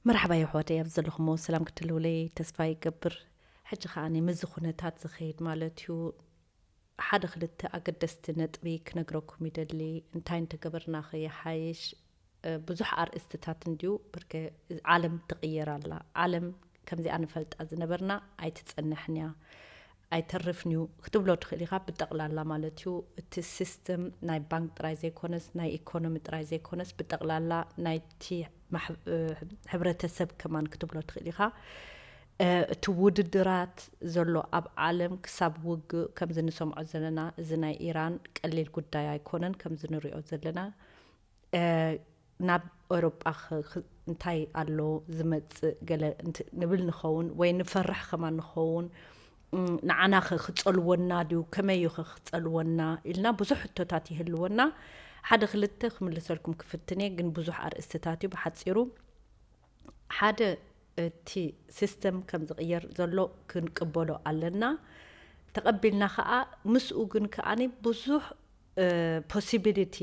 መርሓባ የሕዋተይ፣ ኣብ ዘለኹሞ ሰላም ክትህልውለይ ተስፋ ይገብር። ሕጂ ከኣ ምስዚ ኩነታት ዝኸይድ ማለት እዩ፣ ሓደ ክልተ ኣገደስቲ ነጥቢ ክነግረኩም ይደሊ። እንታይ እንተገበርና ከ ይሓይሽ? ብዙሕ ኣርእስትታት እንድዩ፣ ብርከ ዓለም ትቕየር ኣላ። ዓለም ከምዚኣ ንፈልጣ ዝነበርና ኣይትጸንሕን እያ፣ ኣይተርፍን እዩ ክትብሎ ትኽእል ኢኻ። ብጠቕላላ ማለት እዩ፣ እቲ ሲስተም ናይ ባንክ ጥራይ ዘይኮነስ፣ ናይ ኢኮኖሚ ጥራይ ዘይኮነስ፣ ብጠቕላላ ናይቲ ሕብረተሰብ ከማን ክትብሎ ትኽእል ኢኻ። እቲ ውድድራት ዘሎ ኣብ ዓለም ክሳብ ውግእ ከምዚ ንሰምዖ ዘለና፣ እዚ ናይ ኢራን ቀሊል ጉዳይ ኣይኮነን። ከምዚ ንሪኦ ዘለና ናብ ኤውሮጳ እንታይ ኣሎ ዝመጽእ ገለ ንብል ንኸውን ወይ ንፈርሕ ከማን ንኸውን። ንዓናኸ ክጸልወና ድዩ? ከመይ እዩ ክጸልወና ኢልና ብዙሕ ሕቶታት ይህልወና። ሓደ ክልተ ክምልሰልኩም ክፍትን እየ፣ ግን ብዙሕ ኣርእስትታት እዩ። ብሓጺሩ ሓደ እቲ ሲስተም ከም ዝቕየር ዘሎ ክንቅበሎ ኣለና። ተቐቢልና ከኣ ምስኡ ግን ከኣ ብዙሕ ፖሲቢሊቲ፣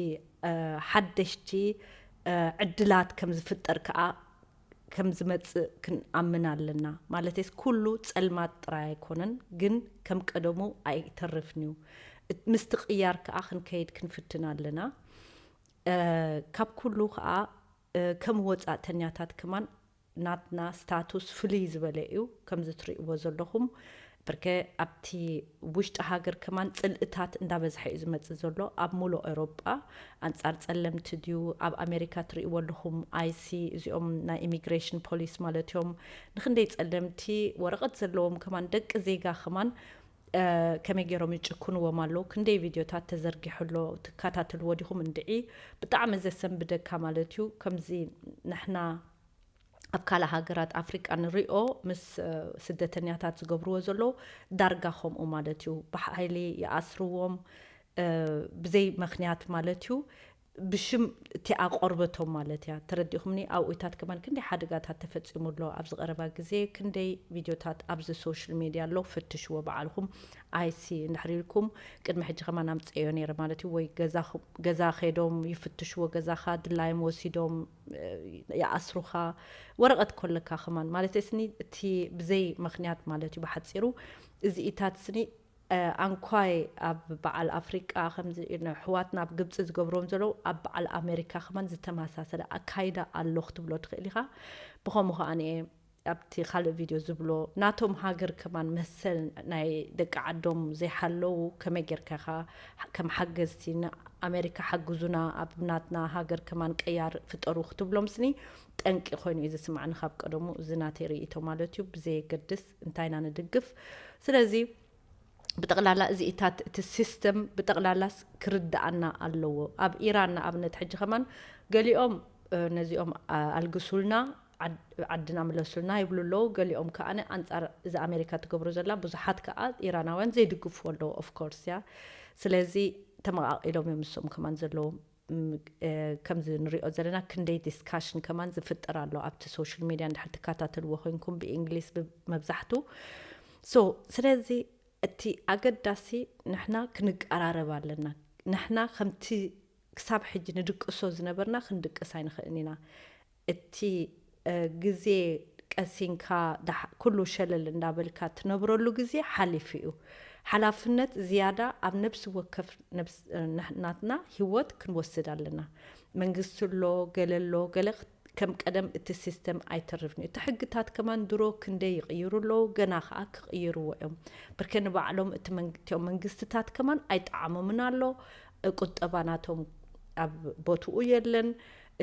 ሓደሽቲ ዕድላት ከም ዝፍጠር ከኣ ከም ዝመጽእ ክንኣምን ኣለና። ማለትስ ኩሉ ጸልማት ጥራይ ኣይኮነን፣ ግን ከም ቀደሙ ኣይተርፍን እዩ። ምስቲ ቅያር ከኣ ክንከይድ ክንፍትን ኣለና። ካብ ኩሉ ከኣ ከም ወጻእተኛታት ከማን ናትና ስታቱስ ፍልይ ዝበለ እዩ። ከምዚ ትርእይዎ ዘለኹም፣ ብርከ ኣብቲ ውሽጢ ሃገር ከማን ጽልእታት እንዳበዝሐ እዩ ዝመጽእ ዘሎ። ኣብ ሙሉእ ኤውሮጳ ኣንጻር ጸለምቲ ድዩ? ኣብ ኣሜሪካ ትርእይዎ ኣለኹም፣ ኣይሲ፣ እዚኦም ናይ ኢሚግሬሽን ፖሊስ ማለት እዮም። ንክንደይ ጸለምቲ ወረቐት ዘለዎም ከማን ደቂ ዜጋ ከማን ከመይ ገይሮም ይጭክንዎም ኣለዉ? ክንደይ ቪድዮታት ተዘርጊሑ ኣሎ፣ ትከታተልዎ ዲኹም? እንድዒ ብጣዕሚ ዘሰንብደካ ማለት እዩ። ከምዚ ንሕና ኣብ ካልእ ሃገራት ኣፍሪቃ ንሪኦ ምስ ስደተኛታት ዝገብርዎ ዘለዉ ዳርጋ ከምኡ ማለት እዩ። ብሓይሊ ይኣስርዎም ብዘይ ምኽንያት ማለት እዩ። ብሽም እቲኣ ቆርበቶም ማለት እያ። ተረዲእኹምኒ? ኣብኡታት ከማን ክንደይ ሓደጋታት ተፈጺሙ ኣሎ ኣብዚ ቀረባ ግዜ። ክንደይ ቪድዮታት ኣብዚ ሶሻል ሜድያ ኣሎ፣ ፍትሽዎ ባዕልኹም። ኣይሲ እንድሕር ኢልኩም ቅድሚ ሕጂ ከማን ኣምጽኤዮ ነይረ ማለት እዩ። ወይ ገዛ ከይዶም ይፍትሽዎ፣ ገዛኻ ድላዮም ወሲዶም ይኣስሩኻ። ወረቐት ኮለካ ከማን ማለት ስኒ እቲ ብዘይ ምኽንያት ማለት እዩ። ብሓጺሩ እዚኢታት ስኒ ኣንኳይ ኣብ በዓል ኣፍሪቃ ከምዚ ኣሕዋትና ኣብ ግብጺ ዝገብርዎም ዘለዉ ኣብ በዓል ኣሜሪካ ከማን ዝተመሳሰለ ኣካይዳ ኣሎ ክትብሎ ትኽእል ኢኻ። ብኸምኡ ከኣ ኣብቲ ካልእ ቪድዮ ዝብሎ ናቶም ሃገር ከማን መሰል ናይ ደቂ ዓዶም ዘይሓለዉ ከመይ ጌርካ ኢኻ ከም ሓገዝቲ ንኣሜሪካ ሓግዙና ኣብ ናትና ሃገር ከማን ቅያር ፍጠሩ ክትብሎም ስኒ ጠንቂ ኮይኑ እዩ ዝስማዕኒ ካብ ቀደሙ። እዚ ናተይ ርእይቶ ማለት እዩ። ብዘየገድስ እንታይ ኢና ንድግፍ። ስለዚ ብጠቕላላ እዚኢታት እቲ ሲስተም ብጠቕላላስ ክርድኣና ኣለዎ። ኣብ ኢራን ንኣብነት ሕጂ ከማን ገሊኦም ነዚኦም ኣልግሱልና ዓድና ምለሱልና ይብሉ ኣለዉ። ገሊኦም ከኣ ኣንጻር እዚ ኣሜሪካ ትገብሮ ዘላ ብዙሓት ከኣ ኢራናውያን ዘይድግፍዎ ኣለዉ። ኦፍኮርስ እያ። ስለዚ ተመቓቒሎም እዮም ንሶም ከማን ዘለዎም። ከምዚ ንሪኦ ዘለና ክንደይ ዲስካሽን ከማን ዝፍጠር ኣሎ ኣብቲ ሶሻል ሚድያ እንድሕር ትከታተልዎ ኮይንኩም ብእንግሊዝ መብዛሕቱ። ሶ ስለዚ እቲ ኣገዳሲ ንሕና ክንቀራረብ ኣለና። ንሕና ከምቲ ክሳብ ሕጂ ንድቅሶ ዝነበርና ክንድቅስ ኣይንኽእልን ኢና። እቲ ግዜ ቀሲንካ ኩሉ ሸለል እንዳበልካ ትነብረሉ ግዜ ሓሊፉ እዩ። ሓላፍነት ዝያዳ ኣብ ነብሲ ወከፍ ናትና ሂወት ክንወስድ ኣለና። መንግስቲ ኣሎ፣ ገለ ኣሎ፣ ገለ ከም ቀደም እቲ ሲስተም ኣይተርፍን እዩ። እቲ ሕግታት ከማን ድሮ ክንደይ ይቕይሩ ኣለዉ፣ ገና ከኣ ክቕይርዎ እዮም። ብርከ ንባዕሎም እቲኦም መንግስትታት ከማን ኣይጠዓሞምን ኣሎ። ቁጠባ ናቶም ኣብ ቦትኡ የለን።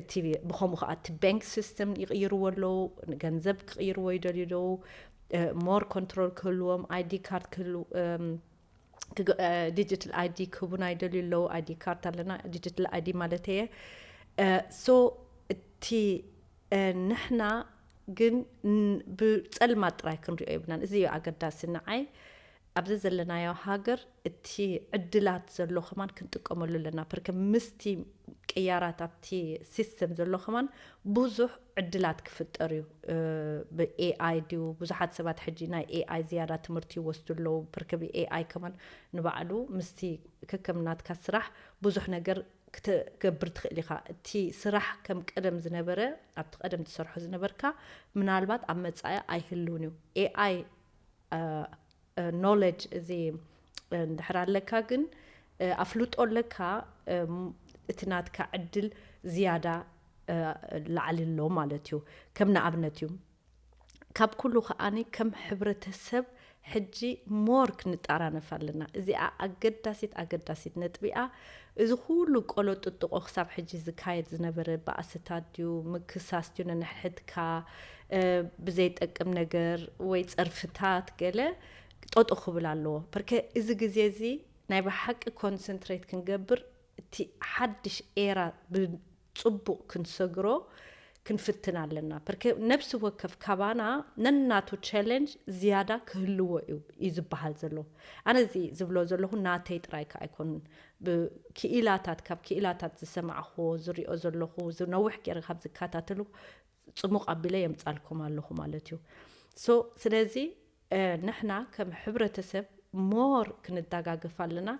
እቲ ብኸምኡ ከኣ እቲ ባንክ ሲስተም ይቕይርዎ ኣለዉ፣ ገንዘብ ክቕይርዎ ይደልዩ ኣለዉ። ሞር ኮንትሮል ክህልዎም፣ ኣይዲ ካርድ ክህልው ዲጂታል ኣይዲ ክህቡና ይደልዩ ኣለዉ። ኣይዲ ካርድ ኣለና፣ ዲጂታል ኣይዲ ማለት እየ። ሶ እቲ ንሕና ግን ብጸልማት ጥራይ ክንሪኦ የብልናን። እዚ እዩ ኣገዳሲ ንዓይ። ኣብዚ ዘለናዮ ሃገር እቲ ዕድላት ዘሎ ከማን ክንጥቀመሉ ኣለና። ፕርከ ምስቲ ቅያራት ኣብቲ ሲስተም ዘሎ ከማን ብዙሕ ዕድላት ክፍጠር እዩ። ብኤኣይ ድዩ? ብዙሓት ሰባት ሕጂ ናይ ኤኣይ ዝያዳ ትምህርቲ ይወስዱ ኣለዉ። ፕርከ ብኤኣይ ከማን ንባዕሉ ምስቲ ከከም ናትካ ስራሕ ብዙሕ ነገር ክትገብር ትኽእል ኢኻ። እቲ ስራሕ ከም ቀደም ዝነበረ፣ ኣብቲ ቀደም ትሰርሖ ዝነበርካ፣ ምናልባት ኣብ መጻኢ ኣይህልውን እዩ። ኤኣይ ኖሌጅ እዚ እንድሕር ኣለካ ግን፣ ኣፍልጦ ኣለካ፣ እቲ ናትካ ዕድል ዝያዳ ላዕሊ ኣሎ ማለት እዩ። ከም ንኣብነት እዩ። ካብ ኩሉ ከዓኒ ከም ሕብረተሰብ ሕጂ ሞር ክንጠራነፍ ኣለና። እዚኣ ኣገዳሲት ኣገዳሲት ነጥቢኣ። እዚ ኩሉ ቆሎ ጥጥቆ ክሳብ ሕጂ ዝካየድ ዝነበረ ባእስታት ድዩ፣ ምክሳስ ድዩ፣ ነንሕድካ ብዘይጠቅም ነገር ወይ ጸርፍታት ገለ ጠጦ ክብል ኣለዎ። ፐርከ እዚ ግዜ እዚ ናይ ብሓቂ ኮንሰንትሬት ክንገብር፣ እቲ ሓድሽ ኤራ ብጽቡቕ ክንሰግሮ ክንፍትን ኣለና። ፐርከ ነብሲ ወከፍ ካባና ነናቱ ቻለንጅ ዝያዳ ክህልዎ እዩ እዩ ዝበሃል ዘሎ። ኣነ እዚ ዝብሎ ዘለኹ ናተይ ጥራይ ከ ኣይኮኑን። ብክኢላታት፣ ካብ ክኢላታት ዝሰማዕኹዎ፣ ዝሪኦ ዘለኹ፣ ነዊሕ ገይረ ካብ ዝከታተሉ ጽሙቕ ኣቢለ የምጻልኩም ኣለኹ ማለት እዩ። ሶ ስለዚ ንሕና ከም ሕብረተሰብ ሞር ክንደጋገፍ ኣለና።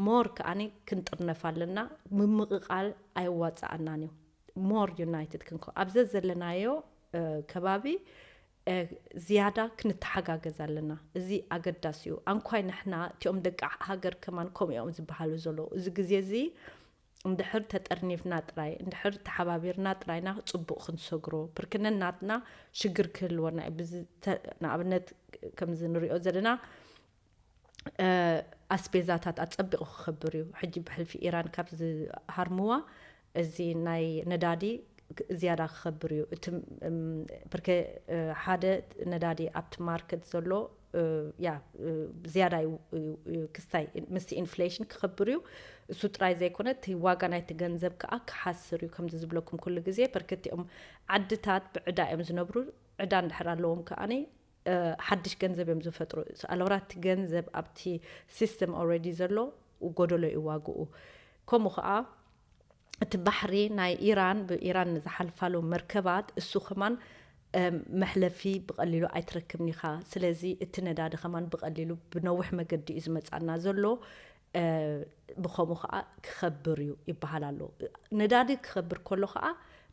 ሞር ከዓኒ ክንጥርነፍ ኣለና። ምምቕቓል ኣይዋጻኣናን እዩ። ሞር ዩናይትድ ክንኮ ኣብዘ ዘለናዮ ከባቢ ዝያዳ ክንተሓጋገዝ ኣለና። እዚ ኣገዳሲ እዩ። ኣንኳይ ንሕና እቲኦም ደቂ ሃገር ከማን ከምኡ እዮም ዝበሃሉ ዘለዉ። እዚ ግዜ እዚ እንድሕር ተጠርኒፍና ጥራይ፣ እንድሕር ተሓባቢርና ጥራይና ጽቡቕ ክንሰግሮ። ፐርከ ነናትና ሽግር ክህልወና እዩ። ንኣብነት ከምዚ ንሪኦ ዘለና ኣስቤዛታት ኣጸቢቑ ክኸብር እዩ። ሕጂ ብሕልፊ ኢራን ካብ ዝሃርምዋ እዚ ናይ ነዳዲ ዝያዳ ክኸብር እዩ። እቲ ፐርከ ሓደ ነዳዲ ኣብቲ ማርኬት ዘሎ ያ ዝያዳ ክስታይ ምስቲ ኢንፍሌሽን ክኸብር እዩ። እሱ ጥራይ ዘይኮነ እቲ ዋጋ ናይቲ ገንዘብ ከዓ ክሓስር እዩ። ከምዚ ዝብለኩም ኩሉ ግዜ ፐርከ እቲኦም ዓድታት ብዕዳ እዮም ዝነብሩ። ዕዳ እንድሕር ኣለዎም ከዓኒ ሓድሽ ገንዘብ እዮም ዝፈጥሩ። ኣለወራ እቲ ገንዘብ ኣብቲ ሲስተም ኦልሬዲ ዘሎ ጎደሎ እዩ ዋግኡ። ከምኡ ከዓ እቲ ባሕሪ ናይ ኢራን፣ ብኢራን ዝሓልፋሉ መርከባት እሱ ከማን መሕለፊ ብቐሊሉ ኣይትረክብን ኢኻ። ስለዚ እቲ ነዳዲ ከማን ብቐሊሉ ብነዊሕ መገዲ እዩ ዝመጻና ዘሎ። ብኸምኡ ከዓ ክኸብር እዩ ይበሃል ኣሎ። ነዳዲ ክኸብር ከሎ ከዓ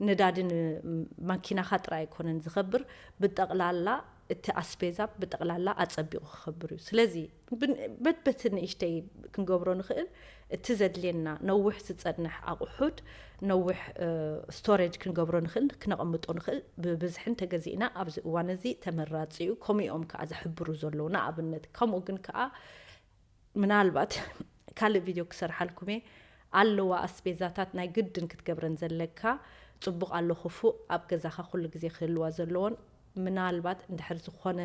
ነዳዲ ንማኪናኻ ጥራይ ኣይኮነን ዝኸብር፣ ብጠቕላላ እቲ ኣስቤዛ ብጠቕላላ ኣጸቢቑ ክኸብር እዩ። ስለዚ በትበቲ ንእሽተይ ክንገብሮ ንኽእል፣ እቲ ዘድልየና ነዊሕ ዝጸንሕ ኣቑሑት፣ ነዊሕ ስቶሬጅ ክንገብሮ ንኽእል፣ ክነቐምጦ ንኽእል፣ ብብዝሒ እንተገዚእና ኣብዚ እዋን እዚ ተመራጺ እዩ። ከምኡ እዮም ከዓ ዝሕብሩ ዘለዉ። ንኣብነት ከምኡ ግን ከዓ ምናልባት ካልእ ቪድዮ ክሰርሓልኩም እየ። ኣለዋ ኣስቤዛታት ናይ ግድን ክትገብረን ዘለካ፣ ጽቡቕ ኣሎ ክፉእ ኣብ ገዛኻ ኩሉ ግዜ ክህልዋ ዘለዎን፣ ምናልባት እንድሕር ዝኾነ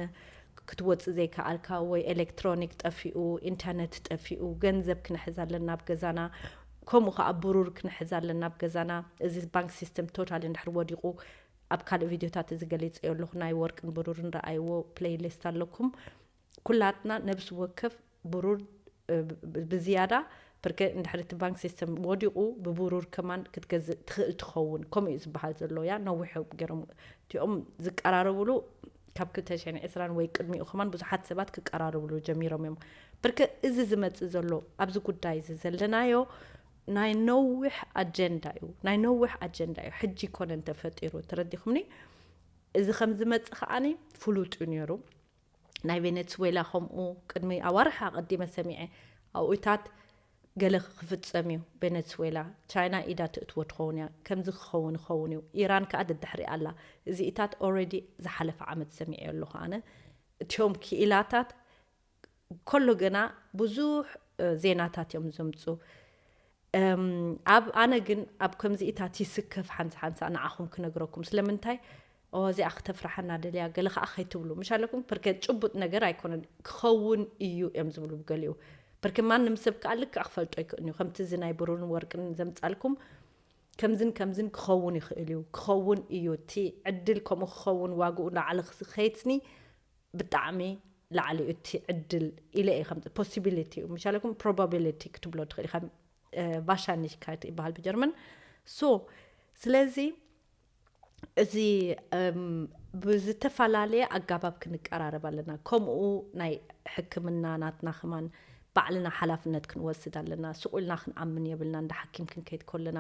ክትወጽእ ዘይከኣልካ ወይ ኤሌክትሮኒክ ጠፊኡ፣ ኢንተርነት ጠፊኡ፣ ገንዘብ ክንሕዝ ኣለና ኣብ ገዛና፣ ከምኡ ከኣ ብሩር ክንሕዝ ኣለና ኣብ ገዛና። እዚ ባንክ ሲስተም ቶታሊ እንድሕር ወዲቑ ኣብ ካልእ ቪድዮታት እዚ ገሊጸዮ ኣለኹ። ናይ ወርቅን ብሩርን ረኣይዎ ፕሌይሊስት ኣለኩም። ኩላትና ነብሲ ወከፍ ብሩር ብዝያዳ ፐርከ እንድሕር እቲ ባንክ ሲስተም ወዲቑ ብብሩር ከማን ክትገዝእ ትኽእል ትኸውን። ከምኡ እዩ ዝበሃል ዘሎ። ያ ነዊሕ እዮም ገይሮም እቲኦም ዝቀራረብሉ ካብ ክልተ ሽሕን ዕስራን ወይ ቅድሚኡ ከማን ብዙሓት ሰባት ክቀራረብሉ ጀሚሮም እዮም። ፐርከ እዚ ዝመጽእ ዘሎ ኣብዚ ጉዳይ እዚ ዘለናዮ ናይ ነዊሕ ኣጀንዳ እዩ። ናይ ነዊሕ ኣጀንዳ እዩ። ሕጂ ኮነን ተፈጢሩ። ተረዲኹምኒ? እዚ ከም ዝመጽእ ከዓኒ ፍሉጥ እዩ ነይሩ። ናይ ቬነትስዌላ ከምኡ ቅድሚ ኣዋርሕ ኣቐዲመ ሰሚዐ። ኣብኡታት ገለ ክፍጸም እዩ። ቬነትስዌላ ቻይና ኢዳ ትእትዎ ትኸውን እያ። ከምዚ ክኸውን ይኸውን እዩ። ኢራን ከኣ ደድሕሪ ኣላ። እዚኢታት ኦልሬዲ ዝሓለፈ ዓመት ሰሚዐ ኣለኹ ኣነ። እቲኦም ክኢላታት ከሎ ገና ብዙሕ ዜናታት እዮም ዘምፁ። ኣብ ኣነ ግን ኣብ ከምዚኢታት ይስከፍ ሓንሳ ሓንሳ ንዓኹም ክነግረኩም። ስለምንታይ እዚኣ ክተፍርሓና ደልያ ገለ ከዓ ከይትብሉ ምሽ ኣለኩም። ፐርከ ጭቡጥ ነገር ኣይኮነን ክኸውን እዩ እዮም ዝብሉ ብገሊኡ። ፐርከ ማንም ሰብ ከዓ ልክዕ ክፈልጦ ይክእን እዩ። ከምቲ እዚ ናይ ብሩርን ወርቅን ዘምፃልኩም ከምዝን ከምዝን ክኸውን ይኽእል እዩ። ክኸውን እዩ። እቲ ዕድል ከምኡ ክኸውን ዋግኡ ላዕሊ ክኸይድስኒ ብጣዕሚ ላዕሊ እዩ እቲ ዕድል ኢለ እየ ከም ፖሲቢሊቲ እዩ ምሻለኩም ፕሮባቢሊቲ ክትብሎ ትኽእል ኢኻ። ቫሻኒሽካይት ይበሃል ብጀርመን። ሶ ስለዚ እዚ ብዝተፈላለየ ኣጋባብ ክንቀራረብ ኣለና። ከምኡ ናይ ሕክምና ናትና ከማን ባዕልና ሓላፍነት ክንወስድ ኣለና። ስቕ ኢልና ክንኣምን የብልና። እንዳ ሓኪም ክንከይድ ከለና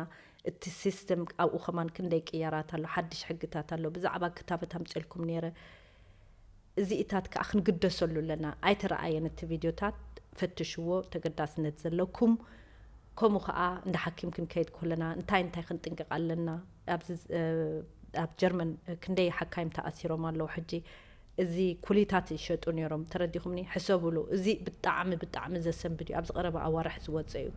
እቲ ሲስተም ኣብኡ ከማን ክንደይ ቅያራት ኣሎ፣ ሓድሽ ሕግታት ኣሎ። ብዛዕባ ክታበት ኣምፅልኩም ነይረ። እዚኢታት ከዓ ክንግደሰሉ ኣለና። ኣይተረኣየን እቲ ቪድዮታት፣ ፈትሽዎ፣ ተገዳስነት ዘለኩም። ከምኡ ከዓ እንዳ ሓኪም ክንከይድ ከለና እንታይ እንታይ ክንጥንቀቕ ኣለና? ኣብዚ ኣብ ጀርመን ክንደይ ሓካይም ተኣሲሮም ኣለዉ ሕጂ። እዚ ኩሊታት ይሸጡ ነይሮም፣ ተረዲኹምኒ? ሕሰብሉ። እዚ ብጣዕሚ ብጣዕሚ ዘሰንብድ እዩ። ኣብዚ ቀረባ ኣዋርሕ ዝወፀ እዩ።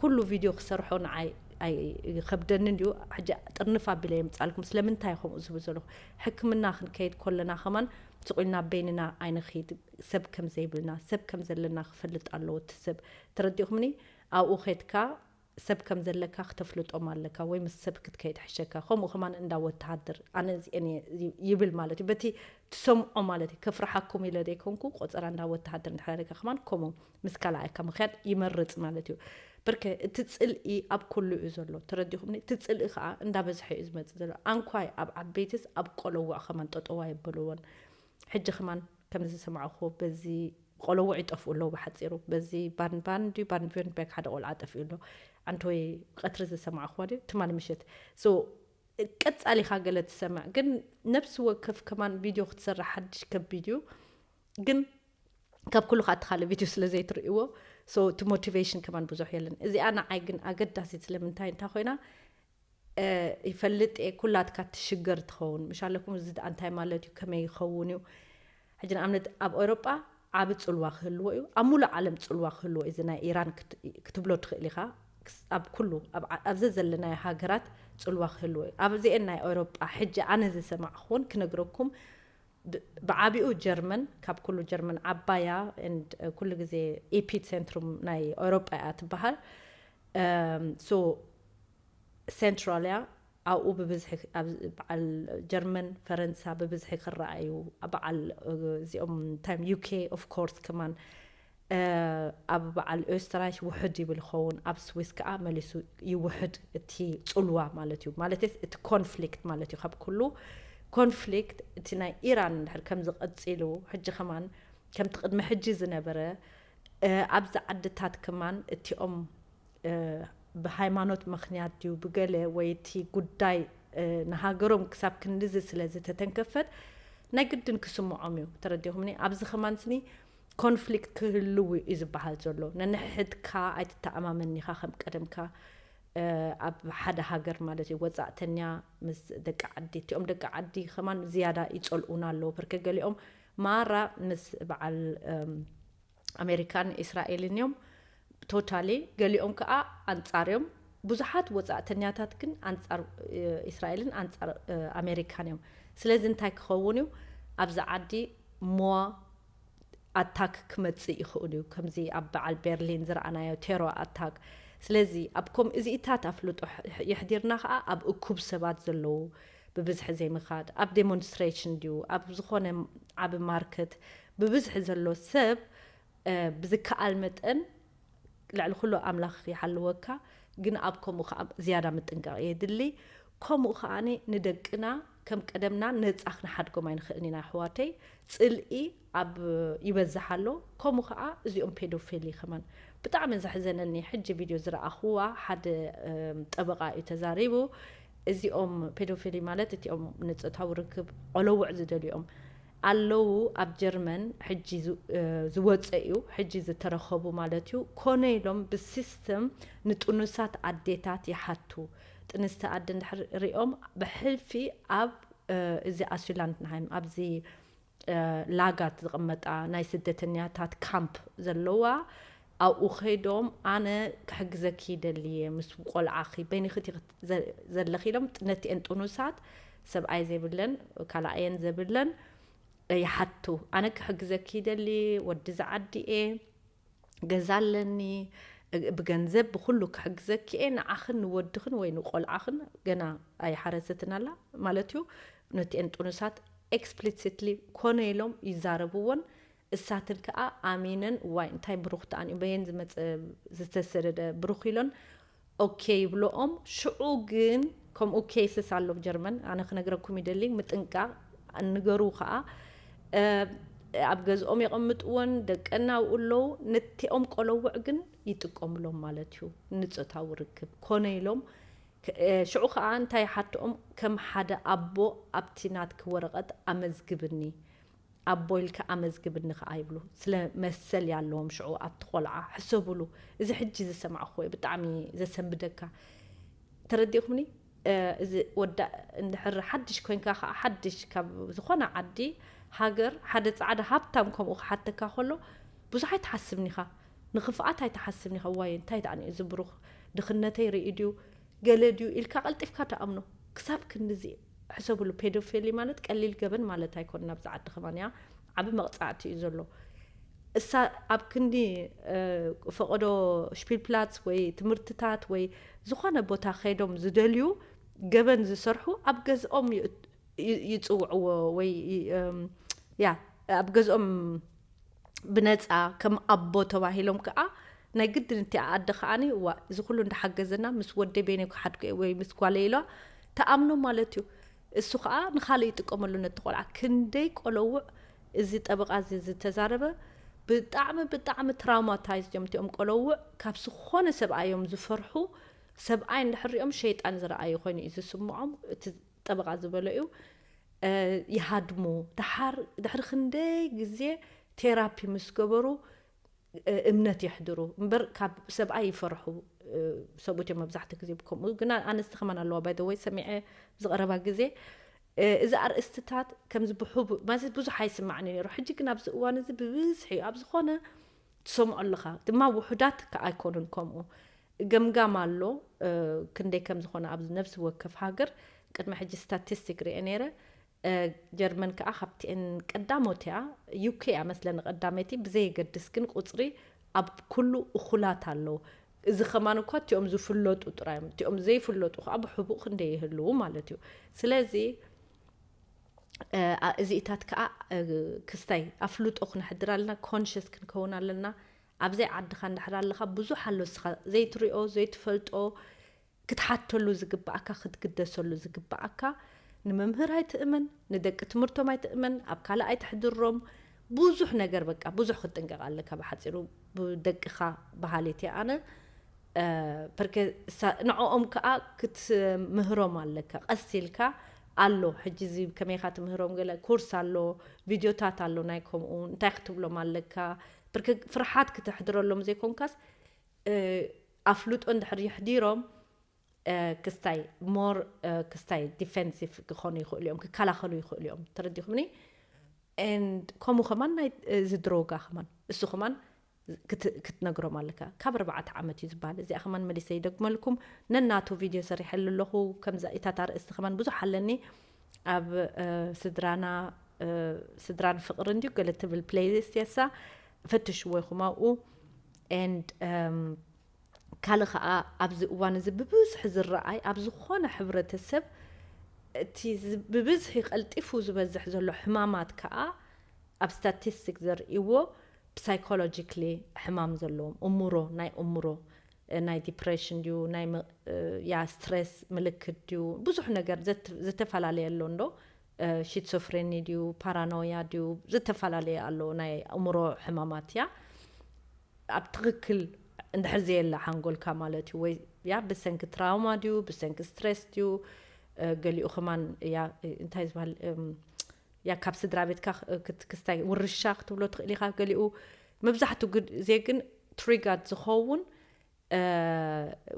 ኩሉ ቪድዮ ክሰርሖ ንዓይ ኣይከብደንን ድዩ? ሕጂ ጥርንፍ ኣቢለ የምፃልኩም። ስለምንታይ ከምኡ ዝብል ዘለኹ? ሕክምና ክንከይድ ከለና ከማን ስቕ ኢልና በይንና ኣይንኺድ። ሰብ ከም ዘይብልና፣ ሰብ ከም ዘለና ክፈልጥ ኣለዎ እቲ ሰብ። ተረዲኹምኒ? ኣብኡ ኸድካ ሰብ ከም ዘለካ ክተፍልጦም ኣለካ፣ ወይ ምስ ሰብ ክትከይድ ሕሸካ። ከምኡ ከማን እንዳ ወተሃደር፣ ኣነ እዚአን እየ ይብል ማለት እዩ። በቲ ትሰምዖ ማለት እዩ። ከፍርሓኩም ኢለ ዘይኮንኩ፣ ቆጸራ እንዳ ወተሃደር እንድሕር ኢልካ ከማን ከምኡ ምስ ካልኣይካ ምኽያድ ይመርጽ ማለት እዩ። ብርከ እቲ ጽልኢ ኣብ ኩሉ እዩ ዘሎ፣ ተረዲኹምኒ? እቲ ጽልኢ ከኣ እንዳ በዝሐ እዩ ዝመጽእ ዘሎ። ኣንኳይ ኣብ ዓበይትስ ኣብ ቆለውዕ ከማን ጠጠዋ የብልዎን። ሕጂ ከማን ከም ዝሰማዕኹ በዚ ቆለውዕ ይጠፍኡ ኣለዉ። ብሓጺሩ በዚ ባን ባን ድዩ ባን ቪርንበርግ ሓደ ቆልዓ ጠፊኡ ኣሎ። ኣንተ ወይ ቀትሪ ዝሰማዕኹዋ ድዩ ትማሊ ምሸት። So ቀጻሊኻ ገለ ትሰምዕ፣ ግን ነብሲ ወከፍ ከማን ቪድዮ ክትሰርሕ ሓድሽ ከቢድ እዩ። ግን ካብ ኩሉ ከዓ እቲ ካልእ ቪድዮ ስለ ዘይትርእይዎ፣ so እቲ ሞቲቬሽን ከማን ብዙሕ የለን። እዚኣ ንዓይ ግን ኣገዳሲት ስለምንታይ እንታይ ኮይና፣ እ፣ ይፈልጥ እየ ኩላትካ ትሽገር ትኸውን። ምሽ ኣለኩም እዚ ደኣ እንታይ ማለት እዩ፣ ከመይ ይኸውን እዩ? ሕጂ ንኣብነት ኣብ ኤውሮጳ ዓቢ ጽልዋ ክህልዎ እዩ፣ ኣብ ሙሉእ ዓለም ጽልዋ ክህልዎ እዩ። እዚ ናይ ኢራን ክት-፣ ክትብሎ ትኽእል ኢኻ። ክስ-፣ ኣብ ኩሉ፣ ኣብ ዓ-፣ ኣብዚ ዘለናዮ ሃገራት ጽልዋ ክህልዎ እዩ። ኣብዚኤን ናይ ኤውሮጳ ሕጂ ኣነ ዝሰማዕኹዎን ክነግረኩም፣ ብ-፣ ብዓቢኡ ጀርመን፣ ካብ ኩሉ ጀርመን ዓባያ and፣ እ፣ ኩሉ ግዜ ኤፒ ሴንትሩም ናይ ኤውሮጳ እያ ትበሃል። እም፣ so ሴንትራል እያ። ኣብኡ ብብዝሒ ኣብ በዓል ጀርመን፣ ፈረንሳ ብብዝሒ ክረኣዩ፣ በዓል፣ እ፣ እዚኦም እንታይ ዩ ኬ of course ከማን፣ እ፣ ኣብ በዓል ኦስተራይሽ ውሑድ ይብል ይኸውን፣ ኣብ ስዊስ ከኣ መሊሱ ይውሕድ እቲ ጽልዋ ማለት እዩ። ማለትስ እቲ ኮንፍሊክት ማለት እዩ። ካብ ኩሉ ኮንፍሊክት እቲ ናይ ኢራን እንድሕር ከምዚ ቀጺሉ፣ ሕጂ ከማን ከምቲ ቅድሚ ሕጂ ዝነበረ፣ እ፣ ኣብዚ ዓድታት ከማን እቲኦም፣ እ፣ ብሃይማኖት ምኽንያት ድዩ ብገለ ወይ እቲ ጉዳይ፣ እ፣ ንሃገሮም ክሳብ ክንድዚ ስለ ዝተተንከፈት ናይ ግድን ክስምዖም እዩ። ተረዲኹምኒ? ኣብዚ ከማን ስኒ ኮንፍሊክት ክህልው እዩ ዝበሃል ዘሎ። ነንሕድካ ኣይትተኣማመን ኢኻ ከም ቀደምካ፣ እ፣ ኣብ ሓደ ሃገር ማለት እዩ። ወጻእተኛ ምስ ደቂ ዓዲ፣ እቲኦም ደቂ ዓዲ ከማን ዝያዳ ይጸልኡና ኣለዉ። ብርከ ገሊኦም ማራ ምስ በዓል፣ እም፣ ኣሜሪካን እስራኤልን እዮም ቶታሊ። ገሊኦም ከኣ ኣንጻር እዮም። ብዙሓት ወጻእተኛታት ግን ኣንጻር፣ እ፣ እስራኤልን ኣንጻር፣ እ፣ ኣሜሪካን እዮም። ስለዚ እንታይ ክኸውን እዩ? ኣብዚ ዓዲ ሞዋ ኣታክ ክመጽእ ይኽእል እዩ። ከምዚ ኣብ በዓል ቤርሊን ዝረኣናዮ ቴሮ ኣታክ። ስለዚ ኣብ ከም እዚኢታት ኣፍልጦ ሕ-፣ የሕዲርና ከኣ ኣብ እኩብ ሰባት ዘለዉ ብብዝሒ ዘይምኻድ፣ ኣብ ዴሞንስትሬሽን ድዩ፣ ኣብ ዝኾነ ዓቢ ማርኬት ብብዝሒ ዘሎ ሰብ፣ እ፣ ብዝከኣል መጠን ልዕሊ ኩሉ ኣምላኽ ይሓልወካ፣ ግን ኣብ ከምኡ ከኣ ዝያዳ ምጥንቃቕ የድሊ። ከምኡ ከኣ ንደቅና ከም ቀደምና ነጻ ክንሓድጎም ኣይንኽእልን ኢና ኣሕዋተይ። ጽልኢ ኣብ ይበዝሕ ኣሎ። ከምኡ ከኣ እዚኦም ፔዶፊሊ ከማን። ብጣዕሚ ዘሕዘነኒ ሕጂ ቪድዮ ዝረኣኽዋ ሓደ፣ እም፣ ጠበቓ እዩ ተዛሪቡ። እዚኦም ፔዶፊሊ ማለት እቲኦም ንጾታዊ ርክብ ቆለውዕ ዝደልዩ እዮም ኣለዉ ኣብ ጀርመን ሕጂ ዝ-፣ እ፣ ዝወጸ እዩ፣ ሕጂ ዝተረኸቡ ማለት እዩ። ኮነ ኢሎም ብሲስተም ንጥኑሳት ኣዴታት ይሓቱ። ጥንስቲ ኣደ እንድሕር ሪኦም ብሕልፊ ኣብ፣ እ፣ እዚ ኣሱላንድንሃይም ኣብዚ፣ እ፣ ላጋት ዝቕመጣ ናይ ስደተኛታት ካምፕ ዘለዋ ኣብኡ ኸይዶም ኣነ ክሕግዘኪ ይደሊ እየ ምስ ቆልዓኺ በይንኺ እቲ ዘ-፣ ዘለኺ ኢሎም ነቲአን ጥኑሳት ሰብኣይ ዘይብለን ካልኣየን ዘብለን ይሓቱ። ኣነ ክሕግዘኪ ይደሊ፣ ወዲ ዝዓዲ እየ፣ ገዛ ኣለኒ፣ እ-፣ ብገንዘብ ብኹሉ ክሕግዘኪ እየ፣ ንዓኽን ንወድኽን ወይ ንቆልዓኽን ገና ኣይሓረሰትን ኣላ ማለት እዩ። ነቲአን ጥኑሳት ኤክስፕሊሲትሊ ኮነ ኢሎም ይዛረብዎን፣ እሳትን ከኣ ኣሚነን፣ ዋይ እንታይ ብሩኽ ተኣን እዩ፣ በየን ዝመጸ ዝተሰደደ ብሩኽ ኢሎን ኦኬ ይብለኦም። ሽዑ ግን ከምኡ ኬስስ ኣሎ ኣብ ጀርመን፣ ኣነ ክነግረኩም ይደሊ፣ ምጥንቃቕ ንገሩ ከኣ፣ እ፣ ኣብ ገዝኦም የቐምጥወን፣ ደቀን ኣብኡ ኣለዉ። ነቲኦም ቆለውዕ ግን ይጥቀምሎም ማለት እዩ፣ ንጾታዊ ርክብ ኮነ ኢሎም። ክ-፣ እ፣ ሽዑ ኸኣ እንታይ ይሓትኦም? ከም ሓደ ኣቦ ኣብቲ ናትኪ ወረቐት ኣመዝግብኒ፣ ኣቦ ኢልካ ኣመዝግብኒ ኸኣ ይብሉ። ስለ መሰል ያለዎም ሽዑ ኣብቲ ቆልዓ ሕሰቡሉ። እዚ ሕጂ ዝሰማዕኹዎ እዩ፣ ብጣዕሚ ዘሰንብደካ። ተረዲእኩምኒ? እ፣ እዚ ወዳ እንድሕር ሓድሽ ኮይንካ ኸዓ፣ ሓድሽ ካብ ዝኾነ ዓዲ፣ ሃገር፣ ሓደ ጻዕዳ ሃብታም ከምኡ ክሓተካ ከሎ፣ ብዙሕ ኣይትሓስብን ኢኻ። ንኽፍኣት ኣይትሓስብን ኢኻ። ዋይ፣ እንታይ ደኣ እዚ ብሩኽ ድኽነተይ ርኢ ድዩ፣ ገለ ድዩ ኢልካ ቀልጢፍካ ትኣምኖ። ክሳብ ክንድዚ ሕሰብሉ። ፔዶፊሊ ማለት ቀሊል ገበን ማለት ኣይኮነን። ኣብዚ ዓዲ ከማን እያ ዓቢ መቕጻዕቲ እዩ ዘሎ። እሳ ኣብ ክንዲ፣ እ፣ ፈቐዶ ሽፒልፕላትስ ወይ ትምህርትታት ወይ ዝኾነ ቦታ ከይዶም ዝደልዩ ገበን ዝሰርሑ ኣብ ገዝኦም ይ-፣ ይ-፣ ይጽውዕዎ ወይ ይ-፣ እም፣ ያ፣ ኣብ ገዝኦም ብነጻ ከም ኣቦ ተባሂሎም ከኣ ናይ ግድን እቲ ኣደ ከኣኒ፣ "ዋ፣ እዚ ኩሉ እንዳሓገዘና ምስ ወደይ በይነይ ክሓድጎ እየ ወይ ምስ ጓለይ" ኢላ ትኣምኖ ማለት እዩ። እሱ ከኣ ንኻልእ ይጥቀመሉ ነቲ ቆልዓ። ክንደይ ቆለውዕ እዚ ጠበቓ እዚ ዝተዛረበ፣ ብጣዕሚ፣ ብጣዕሚ ትራውማታይዝድ እዮም እቲኦም ቆለውዕ። ካብ ዝኾነ ሰብኣይ እዮም ዝፈርሑ። ሰብኣይ እንድሕር ሪኦም ሸይጣን ዝረኣዩ ኮይኑ እዩ ዝስምዖም። እቲ ጠበቓ ዝበሎ እዩ። እ፣ ይሃድሙ። ደሓር፣ ድሕሪ ክንደይ ግዜ ቴራፒ ምስ ገበሩ፣ እ፣ እምነት የሕድሩ እምበር ካብ ሰብኣይ ይፈርሑ። እ፣ ሰብኡት እዮም መብዛሕትኡ ግዜ ብከምኡ። ግና ኣንስቲ ከማን ኣለዋ፣ ባይ ዘ ወይ፣ ሰሚዐ ዝቐረባ ግዜ። እ፣ እዚ ኣርእስትታት ከምዚ ብሕቡ-፣ ማለት ብዙሕ ኣይስማዕን እዩ ነይሩ። ሕጂ ግን ኣብዚ እዋን እዚ ብብዝሒ ኣብ ዝኾነ ትሰምዖ ኣለኻ። ድማ ውሑዳት ከ ኣይኮኑን ከምኡ። ገምጋም ኣሎ፣ እ፣ ክንደይ ከም ዝኾነ ኣብዚ ነፍሲ ወከፍ ሃገር። ቅድሚ ሕጂ ስታቲስቲክ ርእየ ነይረ። እ፣ ጀርመን ከኣ ካብቲኤን ቀዳሞት እያ። ዩ ኬ እያ መስለኒ ቀዳመይቲ። ብዘየገድስ ግን ቁጽሪ ኣብ ኩሉ እኹላት ኣለዉ። እዚ ከማን እኳ እቲኦም ዝፍለጡ ጥራይ እዮም። እቲኦም ዘይፍለጡ ከኣ ብሕቡእ ክንደይ ይህልዉ ማለት እዩ። ስለዚ፣ እ፣ ኣ-፣ እዚኢታት ከኣ፣ እ፣ ክስታይ ኣፍልጦ ክነሕድር ኣለና፣ ኮንሽስ ክንከውን ኣለና። ኣብ ዘይ ዓድኻ እንድሕር ኣለኻ ብዙሕ ኣሎ፣ እስኻ ዘይትሪኦ፣ ዘይትፈልጦ፣ ክትሓተሉ ዝግብኣካ፣ ክትግደሰሉ ዝግብኣካ። ንመምህር ኣይትእመን፣ ንደቂ ትምህርቶም ኣይትእመን፣ ኣብ ካልእ ኣይትሕድሮም። ብዙሕ ነገር፣ በቃ፣ ብዙሕ ክትጥንቀቕ ኣለካ። ብሓጺሩ፣ ብደቅኻ በሃሊት እየ ኣነ። እ፣ ፐርከ-፣ ሳ-፣ ንዕኦም ከኣ ክትምህሮም ኣለካ። ቀስ ኢልካ ኣሎ፣ ሕጂ እዚ ከመይ ኢኻ ትምህሮም፣ ገለ ኮርስ ኣሎ፣ ቪድዮታት ኣሎ ናይ ከምኡ፣ እንታይ ክትብሎም ኣለካ። ፐርከ-፣ ፍርሓት ክተሕድረሎም ዘይኮንካስ፣ እ፣ ኣፍልጦ እንድሕር የሕዲሮም፣ እ፣ ክስታይ ሞር፣ እ፣ ክስታይ ዲፌንሲቭ ክኾኑ ይኽእሉ እዮም፣ ክከላኸሉ ይኽእሉ እዮም። ተረዲኹምኒ? ኤንድ ከምኡ ከማን ናይ፣ እ፣ እዚ ድሮጋ ከማን፣ እሱ ከማን ክት-፣ ክትነግሮም ኣለካ። ካብ ኣርባዕተ ዓመት እዩ ዝበሃል። እዚኣ ከማን መሊሰ ይደግመልኩም። ነናቱ ቪድዮ ሰሪሐሉ ኣለኹ። ከምዛ ኢታት ኣርእስቲ ከማን ብዙሕ ኣለኒ። ኣብ፣ እ፣ ስድራና፣ እ፣ ስድራን ፍቕርን ድዩ ገለ ትብል ፕሌይሊስት የሳ። ፈትሽዎ ኢኹም ኣብኡ። ኤንድ፣ እም፣ ካልእ ከኣ ኣብዚ እዋን እዚ ብብዝሒ ዝረኣይ ኣብ ዝኾነ ሕብረተሰብ እቲ ዝ-፣ ብብዝሒ ቀልጢፉ ዝበዝሕ ዘሎ ሕማማት ከኣ ኣብ ስታቲስቲክ ዘርእይዎ ሳይኮሎጂክሊ ሕማም ዘለዎም፣ እምሮ፣ ናይ እምሮ፣ እ፣ ናይ ዲፕሬሽን ድዩ፣ ናይ መ-፣ እ፣ ያ ስትሬስ ምልክት ድዩ፣ ብዙሕ ነገር ዘት-፣ ዝተፈላለየ ኣሎ እንዶ፣ እ፣ ሺትሶፍሬኒ ድዩ፣ ፓራኖያ ድዩ፣ ዝተፈላለየ ኣሎ ናይ እምሮ ሕማማት እያ። ኣብ ትኽክል እንድሕር ዘየለ ሓንጎልካ ማለት እዩ፣ ወይ ያ ብሰንኪ ትራውማ ድዩ፣ ብሰንኪ ስትሬስ ድዩ፣ እ፣ ገሊኡ ከማን ያ፣ እ፣ እንታይ ዝበሃል፣ እም፣ ያ ካብ ስድራ ቤትካ ክ-፣ ክት-፣ ክስታይ ውርሻ ክትብሎ ትኽእል ኢኻ። ገሊኡ መብዛሕትኡ ግዜ ግን ትሪጋድ ዝኸውን፣ እ፣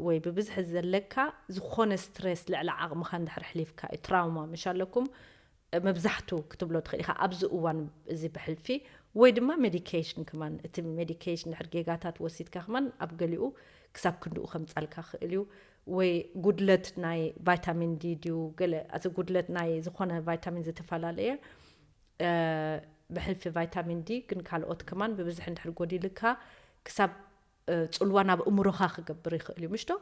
ወይ ብብዝሒ ዘለካ ዝኾነ ስትሬስ ልዕሊ ዓቕምኻ እንድሕር ኣሕሊፍካ እዩ። ትራውማ ምሽ ኣለኩም፣ እ፣ መብዛሕትኡ ክትብሎ ትኽእል ኢኻ ኣብዚ እዋን እዚ ብሕልፊ፣ ወይ ድማ ሜዲኬሽን ከማን፣ እቲ ሜዲኬሽን እንድሕር ጌጋታት ወሲድካ ከማን ኣብ ገሊኡ ክሳብ ክንድኡ ከምጻልካ ክእል እዩ። ወይ ጉድለት ናይ ቫይታሚን ዲ ድዩ፣ ገለ፣ እዚ ጉድለት ናይ ዝኾነ ቫይታሚን ዝተፈላለየ፣ እ፣ ብሕልፊ ቫይታሚን ዲ ግን ካልኦት ከማን ብብዝሒ እንድሕር ጎዲልካ ክሳብ፣ እ፣ ጽልዋ ናብ እምሮኻ ክገብር ይኽእል እዩ፣ ምሽ ዶ?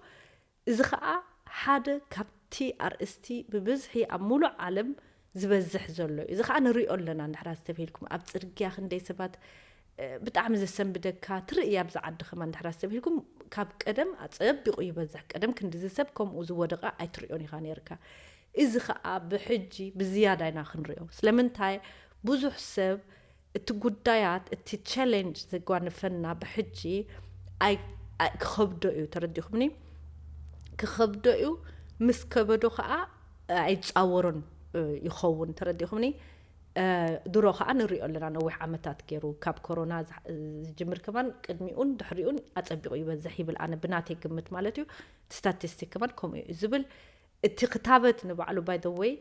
እዚ ኸኣ ሓደ ካብቲ ኣርእስቲ ብብዝሒ ኣብ ሙሉእ ዓለም ዝበዝሕ ዘሎ እዩ። እዚ ኸኣ ንሪኦ ኣለና፣ እንድሕር ኣስተብሂልኩም ኣብ ጽርግያ ክንደይ ሰባት፣ እ፣ ብጣዕሚ ዘሰንብደካ ትርኢ። ኣብዚ ዓዲ ከማን እንድሕር ኣስተብሂልኩም ካብ ቀደም ኣጸቢቑ ይበዝሕ። ቀደም ክንድዚ ሰብ ከምኡ ዝወደቐ ኣይትሪኦን ኢኻ ነይርካ። እዚ ኸኣ ብሕጂ ብዝያዳ ኢና ክንሪኦ። ስለምንታይ? ብዙሕ ሰብ እቲ ጉዳያት፣ እቲ ቻሌንጅ ዘጓንፈና ብሕጂ ኣይ- ኣይ- ክኸብዶ እዩ። ተረዲኹምኒ? ክኸብዶ እዩ። ምስ ከበዶ ከዓ ኣይፃወሮን ይኸውን። ተረዲኹምኒ? ድሮ ከዓ ንሪኦ ኣለና፣ ነዊሕ ዓመታት ገይሩ ካብ ኮሮና ዝጅምር ከማን ቅድሚኡን ድሕሪኡን ኣፀቢቑ ይበዝሕ ይብል፣ ኣነ ብናተይ ግምት ማለት እዩ። ስታቲስቲክ ከማን ከምኡ እዩ ዝብል። እቲ ክታበት ንባዕሉ ባይ ወይ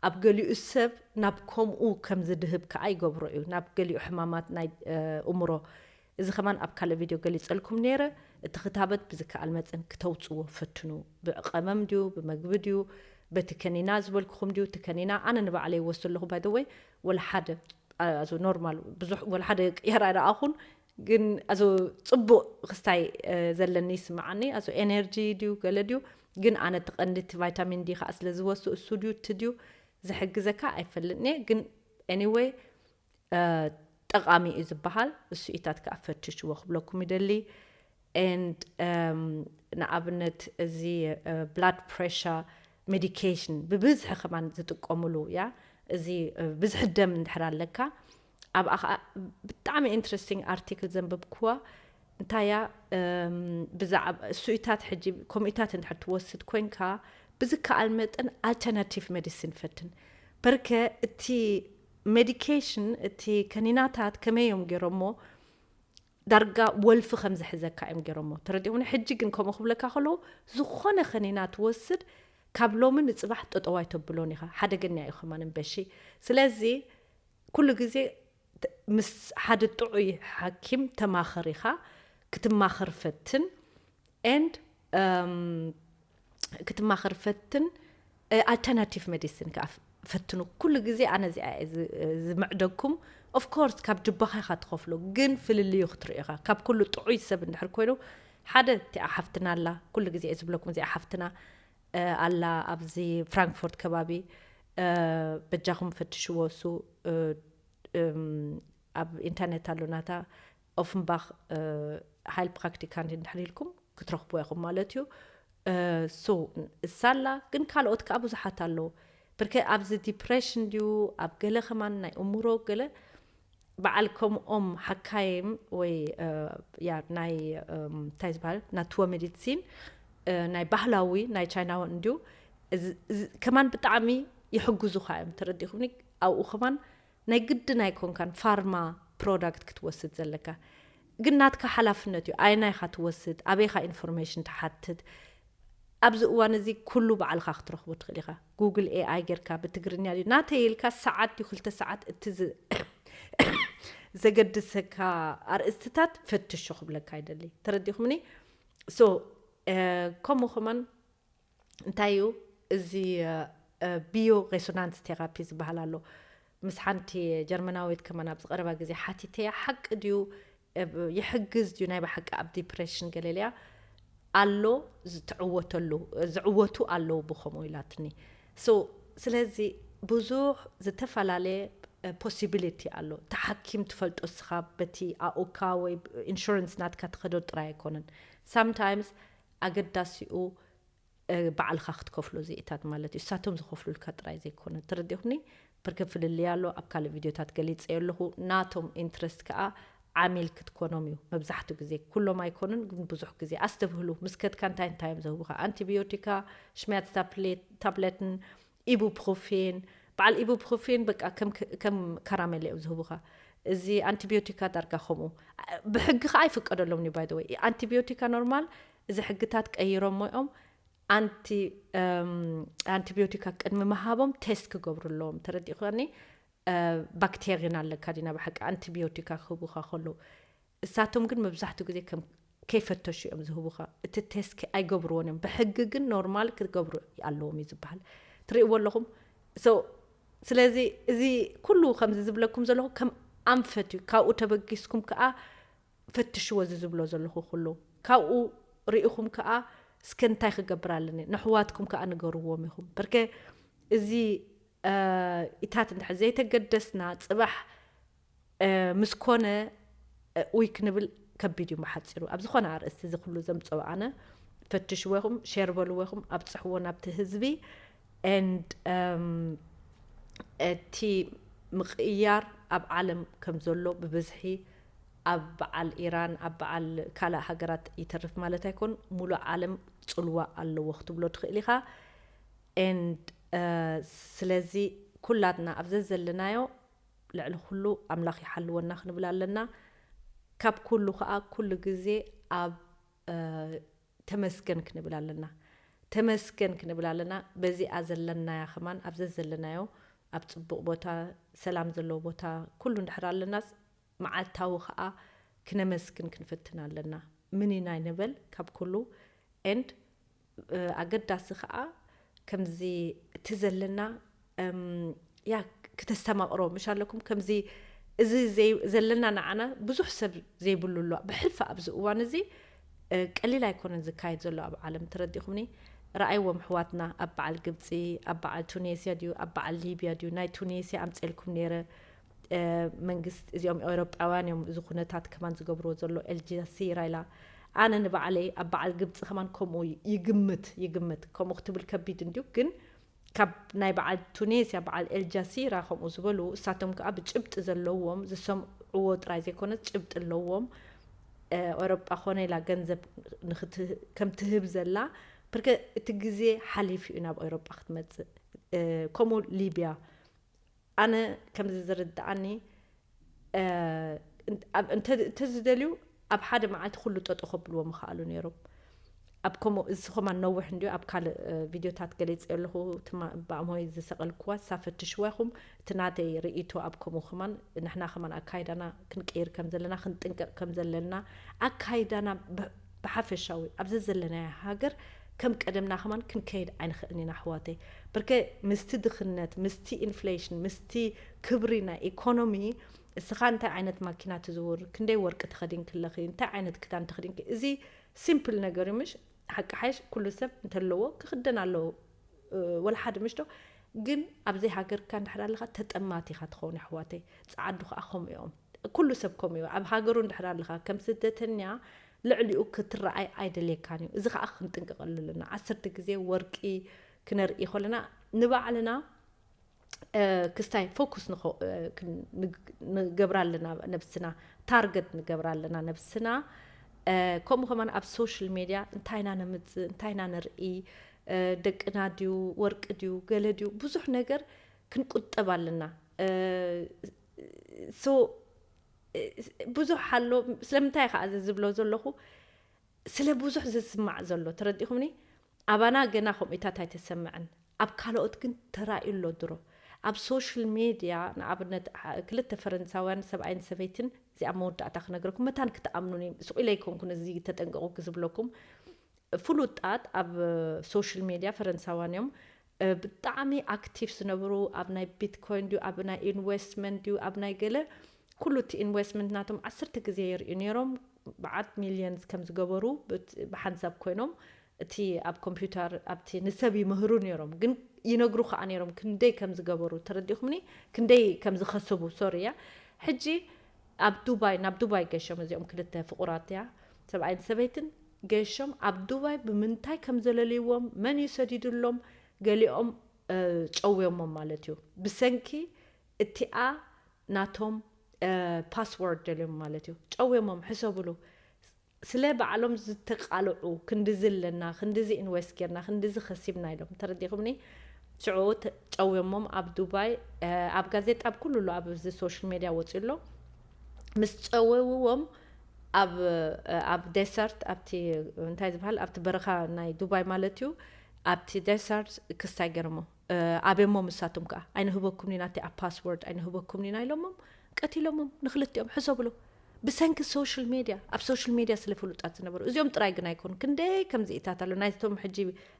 ኣብ ገሊኡ ሰብ ናብ ከምኡ ከም ዝድህብ ከዓ ይገብሮ እዩ፣ ናብ ገሊኡ ሕማማት ናይ እምሮ። እዚ ከማን ኣብ ካልእ ቪድዮ ገሊፀልኩም ነይረ። እቲ ክታበት ብዝከኣል መጠን ክተውፅዎ ፈትኑ። ብቀመም ድዩ፣ ብመግቢ ድዩ፣ በቲ ከኒና ዝበልኩኹም ድዩ፣ እቲ ከኒና ኣነ ንባዕለይ ይወስድ ኣለኹ። ባይ ወይ ወላ ሓደ ኣዞ ኖርማል ብዙሕ ወላ ሓደ ቅየራ ኣይረኣኹን፣ ግን ኣዞ ፅቡቕ ክስታይ ዘለኒ ይስምዓኒ። ኣዞ ኤነርጂ ድዩ ገለ ድዩ፣ ግን ኣነ እቲ ቀንዲ እቲ ቫይታሚን ዲ ከዓ ስለ ዝወስድ እሱ ድዩ እቲ ድዩ ዝሕግዘካ ኣይፈልጥን እየ። ግን ኤኒወይ ጠቓሚ እዩ ዝበሃል እሱ ኢታት ከዓ ፈትሽዎ ክብለኩም ይደሊ። And ንኣብነት እዚ ብላድ ፕሬሸር ሜዲኬሽን ብብዝሒ ከማን ዝጥቀምሉ እያ። እዚ ብዝሒ ደም እንድሕር ኣለካ ኣብኣ ከዓ ብጣዕሚ ኢንትረስቲንግ ኣርቲክል ዘንበብክዋ እንታያ ብዛዕባ እሱኢታት ሕጂ ከምኡኢታት እንድሕር ትወስድ ኮይንካ ብዝከኣል መጠን ኣልተርናቲቭ ሜዲሲን ፈትን። በርከ እቲ ሜዲኬሽን እቲ ከኒናታት ከመይ እዮም ገይሮሞ ዳርጋ ወልፊ ከም ዝሕዘካ እዮም ገይሮሞ። ተረዲኹኒ? ሕጂ ግን ከምኡ ክብለካ ከለዉ ዝኾነ ከኒና ትወስድ ካብ ሎሚ ንፅባሕ ጠጠው ኣይተብሎን ኢኻ። ሓደገኛ እዩ ከማን እምበሺ። ስለዚ ኩሉ ግዜ ምስ ሓደ ጥዑይ ሓኪም ተማኸር ኢኻ ክትማኸር ፈትን and ክትማኸር ፈትን ኣልተርናቲቭ ሜዲሲን ከዓ ፈትኑ። ኩሉ ግዜ ኣነ እዚኣ ዝምዕደግኩም ኦፍኮርስ ካብ ጅባኻ ኢኻ ትኸፍሎ፣ ግን ፍልልዩ ክትርኢ ኢኻ። ካብ ኩሉ ጥዑይ ሰብ እንድሕር ኮይኑ ሓደ እቲኣ ሓፍትና ኣላ፣ ኩሉ ግዜ እየ ዝብለኩም እዚኣ ሓፍትና ኣላ ኣብዚ ፍራንክፎርት ከባቢ፣ በጃኹም ፈትሽዎ። እሱ ኣብ ኢንተርኔት ኣሎ ናታ ኦፍንባኽ ሃይል ፕራክቲካንት እንድሕር ኢልኩም ክትረኽቡ ኢኹም ማለት እዩ። ሶ እሳላ ግን ካልኦት ከዓ ብዙሓት ኣለዉ። ብርከ ኣብዚ ዲፕሬሽን ድዩ ኣብ ገለ ከማን ናይ እምሮ ገለ በዓል ከምኦም ሓካይም ወይ ያ ናይ እንታይ ዝበሃል ናትወ ሜዲሲን ናይ ባህላዊ ናይ ቻይናውን እንድዩ ከማን ብጣዕሚ ይሕግዙኻ እዮም። ተረዲኹምኒ? ኣብኡ ከማን ናይ ግድን ኣይኮንካን ፋርማ ፕሮዳክት ክትወስድ ዘለካ፣ ግን ናትካ ሓላፍነት እዩ። ኣየናይ ኢኻ ትወስድ፣ ኣበይ ኢኻ ኢንፎርሜሽን ትሓትት። ኣብዚ እዋን እዚ ኩሉ ባዕልኻ ክትረኽቦ ትኽእል ኢኻ። ጉግል ኤኣይ ጌርካ ብትግርኛ ድዩ ናተይ ኢልካ ሰዓት ድዩ ክልተ ሰዓት እቲ ዘገድሰካ ኣርእስትታት ፈትሾ ክብለካ ይደሊ። ተረዲኹምኒ? ሶ ከምኡ ከማን እንታይ እዩ እዚ ቢዮ ሬሶናንስ ቴራፒ ዝበሃል ኣሎ። ምስ ሓንቲ ጀርመናዊት ከማን ኣብዚ ቀረባ ግዜ ሓቲተያ፣ ሓቂ ድዩ ይሕግዝ ድዩ ናይ ብሓቂ ኣብ ዲፕሬሽን ገለልያ ኣሎ ዝትዕወተሉ ዝዕወቱ ኣለዉ ብከምኡ ኢላትኒ። ሶ ስለዚ ብዙሕ ዝተፈላለየ ፖሲቢሊቲ ኣሎ። ተሓኪም ትፈልጦ እስኻ በቲ ኣኡካ ወይ ኢንሹረንስ ናትካ ትኸዶ ጥራይ ኣይኮነን። ሳምታይምስ ኣገዳሲኡ ባዕልኻ ክትከፍሎ ዚእታት ማለት እዩ። እሳቶም ዝኸፍሉልካ ጥራይ ዘይኮነ ተረዲኹኒ። ብርክ ፍልልይ ኣሎ። ኣብ ካልእ ቪድዮታት ገሊፀዮ ኣለኹ። ናቶም ኢንትረስት ከዓ ዓሚል ክትኮኖም እዩ። መብዛሕትኡ ግዜ ኩሎም ኣይኮኑን፣ ግን ብዙሕ ግዜ ኣስተብህሉ። ምስ ከድካ እንታይ እንታይ እዮም ዝህቡኻ? ኣንቲቢዮቲካ፣ ሽምያት ታብሌትን ኢቡፕሮፌን። በዓል ኢቡፕሮፌን በቃ ከም ካራሜል እዮም ዝህቡኻ። እዚ ኣንቲቢዮቲካ ዳርጋ ከምኡ ብሕጊ ከዓ ይፍቀደሎም እዩ። ባይ ወይ ኣንቲቢዮቲካ ኖርማል እዚ ሕግታት ቀይሮሞ እዮም። ኣንቲ ኣንቲቢዮቲካ ቅድሚ ምሃቦም ቴስት ክገብሩ ኣለዎም። ተረዲእኳኒ? ባክቴሪን ኣለካ ዲና ብሓቂ ኣንቲቢዮቲካ ክህቡካ ከለዉ እሳቶም ግን መብዛሕትኡ ግዜ ከም ከይፈተሹ እዮም ዝህቡካ። እቲ ቴስት ኣይገብርዎን እዮም። ብሕጊ ግን ኖርማል ክትገብሩ ኣለዎም እዩ ዝበሃል። ትርእይዎ ኣለኹም። ሶ ስለዚ እዚ ኩሉ ከምዚ ዝብለኩም ዘለኹ ከም ኣንፈት እዩ። ካብኡ ተበጊስኩም ከዓ ፈትሽዎ እዚ ዝብሎ ዘለኹ ኩሉ ካብኡ ርኢኹም ከዓ እስከ እንታይ ክገብር ኣለኒ ነሕዋትኩም ከዓ ንገርዎም ኢኹም። በርከ እዚ ኢታት እንድሕር ዘይተገደስና ፅባሕ ምስ ኮነ ዊክ ንብል ከቢድ እዩ። ብሓፂሩ ኣብ ዝኾነ ኣርእስቲ እዚ ኩሉ ዘምፀኦ ኣነ ፈትሽዎ ኢኹም፣ ሼር በልዎ ኢኹም፣ ኣብፅሕዎ ናብቲ ህዝቢ። And እቲ ምቕያር ኣብ ዓለም ከም ዘሎ ብብዝሒ ኣብ በዓል ኢራን፣ ኣብ በዓል ካልእ ሃገራት ይተርፍ ማለት ኣይኮን፣ ሙሉእ ዓለም ጽልዋ ኣለዎ ክትብሎ ትኽእል ኢኻ። And ስለዚ ኩላትና ኣብ ዘዘለናዮ ልዕሊ ኩሉ ኣምላኽ ይሓልወና ክንብል ኣለና። ካብ ኩሉ ከኣ ኩሉ ግዜ ኣብ ተመስገን ክንብል ኣለና። ተመስገን ክንብል ኣለና። በዚኣ ዘለናያ ከማን ኣብ ዘዘለናዮ ኣብ ጽቡቕ ቦታ፣ ሰላም ዘለዎ ቦታ ኩሉ እንድሕር ኣለናስ መዓልታዊ ከኣ ክነመስግን ክንፍትን ኣለና። ምን ኢና ይንበል ካብ ኩሉ and ኣገዳሲ ከኣ ከምዚ እቲ ዘለና ያ ክተስተማቕሮ ምሽ ኣለኩም። ከምዚ እዚ ዘለና ንዓና ብዙሕ ሰብ ዘይብሉ ኣሎ። ብሕልፊ ኣብዚ እዋን እዚ ቀሊል ኣይኮነን ዝካየድ ዘሎ ኣብ ዓለም፣ ተረዲኹምኒ? ረኣይዎም ኣሕዋትና ኣብ በዓል ግብፂ፣ ኣብ በዓል ቱኒስያ ድዩ ኣብ በዓል ሊብያ ድዩ፣ ናይ ቱኒስያ ኣምፀልኩም ነይረ። መንግስት እዚኦም ኤውሮጳውያን እዮም እዚ ኩነታት ከማን ዝገብርዎ ዘሎ። ኤልጀሲራ ኢላ ኣነ ንባዕለይ ኣብ በዓል ግብፂ ከማን ከምኡ ይግምት ይግምት ከምኡ ክትብል ከቢድ እንድዩ፣ ግን ካብ ናይ በዓል ቱኒስያ በዓል ኤልጃሲራ ከምኡ ዝበሉ እሳቶም ከዓ ብጭብጢ ዘለዎም ዝሰምዕዎ ጥራይ ዘይኮነስ ጭብጢ ኣለዎም። ኤውሮጳ ኮነ ኢላ ገንዘብ ከም ትህብ ዘላ፣ ብርከ እቲ ግዜ ሓሊፉ እዩ ናብ ኤውሮጳ ክትመፅእ። ከምኡ ሊብያ ኣነ ከምዚ ዝርድኣኒ እንተዝደልዩ ኣብ ሓደ መዓልቲ ኩሉ ጠጦ ከብልዎ ምኽኣሉ ነይሮም። ኣብ ከምኡ እዚ ኸማን ነዊሕ እንድዩ፣ ኣብ ካልእ ቪድዮታት ገሊፀ ኣለኹ። ብኣሞይ ዝሰቐልክዋ ሳ ፈትሽዋ ኢኹም። እቲ ናተይ ርእይቶ ኣብ ከምኡ ኸማን ንሕና ኸማን ኣካይዳና ክንቅይር ከም ዘለና፣ ክንጥንቀቕ ከም ዘለና፣ ኣካይዳና ብሓፈሻዊ ኣብዚ ዘለናዮ ሃገር ከም ቀደምና ኸማን ክንከይድ ኣይንኽእልን ኢና ኣሕዋተይ። ብርከ ምስቲ ድኽነት፣ ምስቲ ኢንፍሌሽን፣ ምስቲ ክብሪ ናይ ኢኮኖሚ፣ እስኻ እንታይ ዓይነት ማኪና ትዝውር፣ ክንደይ ወርቂ ተኸዲንኪ ኣለኺ፣ እንታይ ዓይነት ክዳን ተኸዲንኪ፣ እዚ ሲምፕል ነገር እዩ ምሽ? ሓቂ ሓይሽ ኩሉ ሰብ እንተለዎ ክኽደን ኣለዎ። ወላ ሓደ ምሽ ዶ? ግን ኣብ ዘይሃገርካ እንድሕር ኣለኻ ተጠማት ኢኻ ትኸውን ኣሕዋተይ። ጸዓዱ ከኣ ከምኡ እዮም። ኩሉ ሰብ ከምኡ እዩ። ኣብ ሃገሩ እንድሕር ኣለኻ ከም ስደተኛ ልዕሊኡ ክትረኣይ ኣይደልየካን እዩ። እዚ ከኣ ክንጥንቀቐሉ ኣለና። ዓሰርተ ግዜ ወርቂ ክነርኢ ከለና ንባዕልና ክስታይ ፎኩስ ንገብራ ኣለና ነብስና፣ ታርገት ንገብራ ኣለና ነብስና። ከምኡ ከማን ኣብ ሶሻል ሜድያ እንታይ ኢና ነምፅእ እንታይ ኢና ንርኢ፣ ደቅና ድዩ ወርቂ ድዩ ገለ ድዩ ብዙሕ ነገር ክንቁጠብ ኣለና። ሶ ብዙሕ ኣሎ። ስለምንታይ ከዓ እዚ ዝብሎ ዘለኹ ስለ ብዙሕ ዝስማዕ ዘሎ ተረዲኹምኒ። ኣባና ገና ከምኡታት ኣይተሰምዐን፣ ኣብ ካልኦት ግን ተራእዩ ኣሎ ድሮ። ኣብ ሶሻል ሜድያ ንኣብነት ክልተ ፈረንሳውያን ሰብኣይን ሰበይትን፣ እዚኣ መወዳእታ ክነግረኩም መታን ክትኣምኑኒ ስቕ ኢለ ኣይኮንኩን እዚ ተጠንቀቑ ዝብለኩም። ፍሉጣት ኣብ ሶሻል ሜድያ ፈረንሳውያን እዮም። ብጣዕሚ ኣክቲቭ ዝነብሩ ኣብ ናይ ቢትኮይን ድዩ ኣብ ናይ ኢንቨስትመንት ድዩ ኣብ ናይ ገለ ኩሉ እቲ ኢንቨስትመንት ናቶም ዓሰርተ ግዜ የርእዩ ነይሮም። በዓት ሚልዮንስ ከም ዝገበሩ ብሓንሳብ ኮይኖም እቲ ኣብ ኮምፒውተር ኣብቲ ንሰብ ይምህሩ ነይሮም፣ ግን ይነግሩ ከዓ ነይሮም ክንደይ ከም ዝገበሩ ተረዲኹምኒ፣ ክንደይ ከም ዝኸሰቡ ሶሪ እያ። ሕጂ ኣብ ዱባይ ናብ ዱባይ ገሾም እዚኦም ክልተ ፍቑራት እያ ሰብኣይን ሰበይትን ገሾም ኣብ ዱባይ ብምንታይ ከም ዘለልይዎም መን እዩ ሰዲድሎም ገሊኦም ጨውዮሞም ማለት እዩ። ብሰንኪ እቲኣ ናቶም ፓስወርድ ደልዮም ማለት እዩ። ጨውዮሞም ሕሰብሉ። ስለ ባዕሎም ዝተቃልዑ ክንድዚ ኣለና ክንድዚ ኢንቨስት ጌርና ክንድዚ ከሲብና ኢሎም ተረዲኹምኒ። ሽዑ ጨውዮሞም ኣብ ዱባይ ኣብ ጋዜጣ ኣብ ኩሉ ኣሎ ኣብዚ ሶሻል ሜድያ ወፂኡ ኣሎ። ምስ ጨወውዎም ኣብ ኣብ ዴሰርት ኣብቲ እንታይ ዝበሃል ኣብቲ በረኻ ናይ ዱባይ ማለት እዩ። ኣብቲ ዴሰርት ክስታይ ገይሮሞ ኣብዮሞ ምሳቶም ከዓ ኣይንህበኩም ኢና እቲ ኣብ ፓስወርድ ኣይንህበኩም ኢና ኢሎሞም ቀቲሎሞም ንክልቲኦም ሕሰብሉ። ብሰንኪ ሶሻል ሜድያ ኣብ ሶሻል ሜድያ ስለ ፍሉጣት ዝነበሩ እዚኦም ጥራይ ግን ኣይኮኑ ክንደይ ከምዚኢታት ኣሎ ናይቶም ሕጂ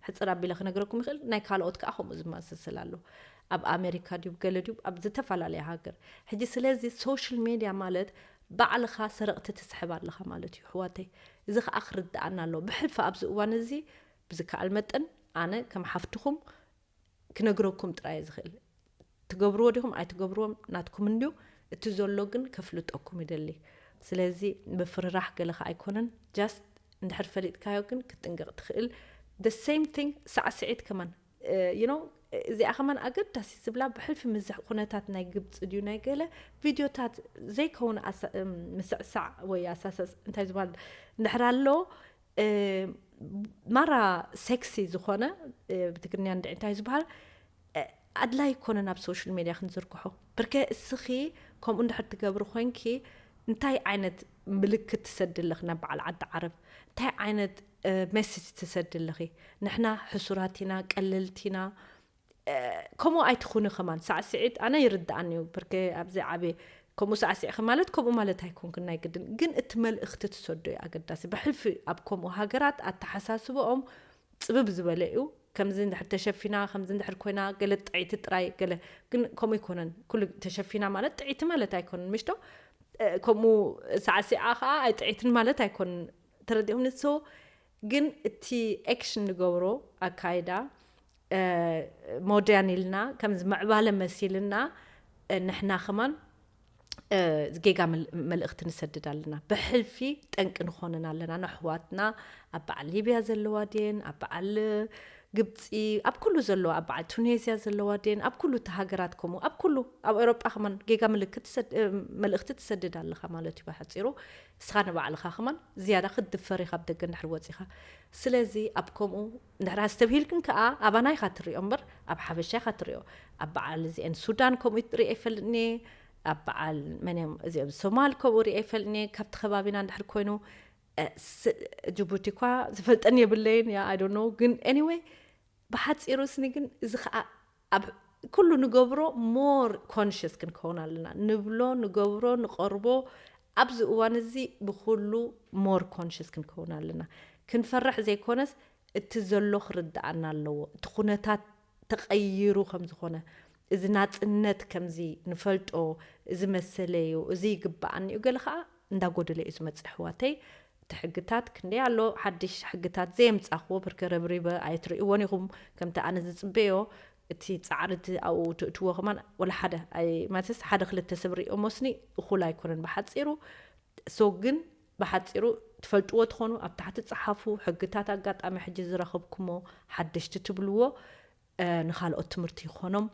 ሕፅር ኣቢለ ክነግረኩም ይኽእል ናይ ካልኦት ከዓ ከምኡ ዝመሳሰል ኣሎ። ኣብ ኣሜሪካ ድዩ ገለ ድዩ ኣብ ዝተፈላለየ ሃገር ሕጂ ስለዚ ሶሻል ሜድያ ማለት ባዕልኻ ሰረቕቲ ትስሕብ ኣለኻ ማለት እዩ ኣሕዋተይ። እዚ ከዓ ክርድኣና ኣለዎ ብሕልፊ ኣብዚ እዋን እዚ ብዝከኣል መጠን ኣነ ከም ሓፍትኹም ክነግረኩም ጥራይ እየ ዝኽእል። ትገብርዎ ዲኹም ኣይትገብርዎም ናትኩም እንድዩ። እቲ ዘሎ ግን ከፍልጠኩም ይደሊ። ስለዚ ምፍርራሕ ገለ ከዓ ኣይኮነን። ጃስት እንድሕር ፈሊጥካዮ ግን ክትጥንቀቕ ትኽእል። The same thing ሳዕስዒት ከማን you know እዚኣ ከማን ኣገዳሲ ዝብላ ብሕልፊ ምዝሕ ኩነታት ናይ ግብፂ ድዩ ናይ ገለ ቪድዮታት ዘይከውን ኣሳ- እም፣ ምስዕሳዕ ወይ ኣሳሰስ እንታይ ዝበሃል እንድሕር ኣሎ እ፣ ማራ ሴክሲ ዝኾነ እ፣ ብትግርኛ እንድዒ እንታይ ዝበሃል እ፣ ኣድላይ ይኮነን ኣብ ሶሻል ሜድያ ክንዝርግሖ። ብርከ እስኺ ከምኡ እንድሕር ትገብሪ ኮንኪ እንታይ ዓይነት ምልክት ትሰዲ ኣለኺ ናብ በዓል ዓዲ ዓረብ? እንታይ ዓይነት ሜሴጅ ትሰዲ ኣለኺ? ንሕና ሕሱራት ኢና፣ ቀለልቲ ኢና። ከምኡ ኣይትኹኒ ከማን። ሳዕስዒት ኣነ ይርድኣኒ እዩ፣ ብርከ ኣብዚ ዓብየ ከምኡ ሳዕስዒኺ ማለት ከምኡ ማለት ኣይኮንክን ናይ ግድን፣ ግን እቲ መልእኽቲ ትሰዶ እዩ ኣገዳሲ። ብሕልፊ ኣብ ከምኡ ሃገራት ኣተሓሳስበኦም ፅብብ ዝበለ እዩ። ከምዚ እንድሕር ተሸፊና፣ ከምዚ እንድሕር ኮይና፣ ገለ ጥዕይቲ ጥራይ፣ ገለ ግን ከምኡ ኣይኮነን። ኩሉ ተሸፊና ማለት ጥዕይቲ ማለት ኣይኮነን፣ ምሽቶ ከምኡ ሳዕሲዓ ከዓ ኣይጥዕይትን ማለት ኣይኮንን። ተረዲኹም ንሶ ግን እቲ ኤክሽን ንገብሮ ኣካይዳ ሞድያን ኢልና ከምዚ ምዕባለ መሲልና ንሕና ከማን ጌጋ መልእኽቲ ንሰድድ ኣለና። ብሕልፊ ጠንቂ ንኾንን ኣለና ንኣሕዋትና። ኣብ በዓል ሊብያ ዘለዋ ድየን ኣብ በዓል ግብፂ ኣብ ኩሉ ዘለዋ ኣብ በዓል ቱኔዝያ ዘለዋ ድየን ኣብ ኩሉ እቲ ሃገራት ከምኡ ኣብ ኩሉ ኣብ ኤውሮጳ ከማን ጌጋ ምልክት መልእኽቲ ትሰድድ ኣለኻ ማለት እዩ ብሓፂሩ። እስኻ ንባዕልኻ ከማን ዝያዳ ክትድፈር ኢኻ ኣብ ደገ እንድሕር ወፂኻ። ስለዚ ኣብ ከምኡ እንድሕር ኣስተብሂልክን ከዓ ኣባና ኢኻ ትሪኦ እምበር ኣብ ሓበሻ ኢኻ ትሪኦ። ኣብ በዓል እዚአን ሱዳን ከምኡ ሪአ ይፈልጥኒ ኣብ በዓል መን እዮም እዚኦም ሶማል ከምኡ ሪአ ይፈልጥኒ ካብቲ ከባቢና እንድሕር ኮይኑ ጅቡቲ እኳ ዝፈልጠን የብለይን ያ I don't know ግን anyway ብሓፂሩ ስኒ ግን እዚ ከዓ ኣብ ኩሉ ንገብሮ more conscious ክንከውን ኣለና። ንብሎ ንገብሮ ንቐርቦ ኣብዚ እዋን እዚ ብኩሉ more conscious ክንከውን ኣለና። ክንፈርሕ ዘይኮነስ እቲ ዘሎ ክርድኣና ኣለዎ። እቲ ኩነታት ተቐይሩ ከም ዝኾነ እዚ ናፅነት ከምዚ ንፈልጦ እዚ መሰለዩ እዚ ይግባኣኒ እዩ ገለ ከዓ እንዳጎደለ እዩ ዝመፅእ ኣሕዋተይ። እቲ ሕግታት ክንደይ ኣሎ ሓድሽ ሕግታት ዘየምፃኽዎ ብርከ ረብሪበ ኣይትርእይዎን ኢኹም ከምቲ ኣነ ዝፅበዮ እቲ ፃዕሪ እቲ ኣብኡ ትእትዎ ከማን ወላ ሓደ ማለትስ ሓደ ክልተ ሰብ ርእዮ ሞስኒ እኹል ኣይኮነን ብሓፂሩ so ግን ብሓፂሩ ትፈልጥዎ ትኾኑ ኣብ ታሕቲ ፀሓፉ ሕግታት ኣጋጣሚ ሕጂ ዝረኸብኩሞ ሓደሽቲ ትብልዎ ንኻልኦት ትምህርቲ ይኾኖም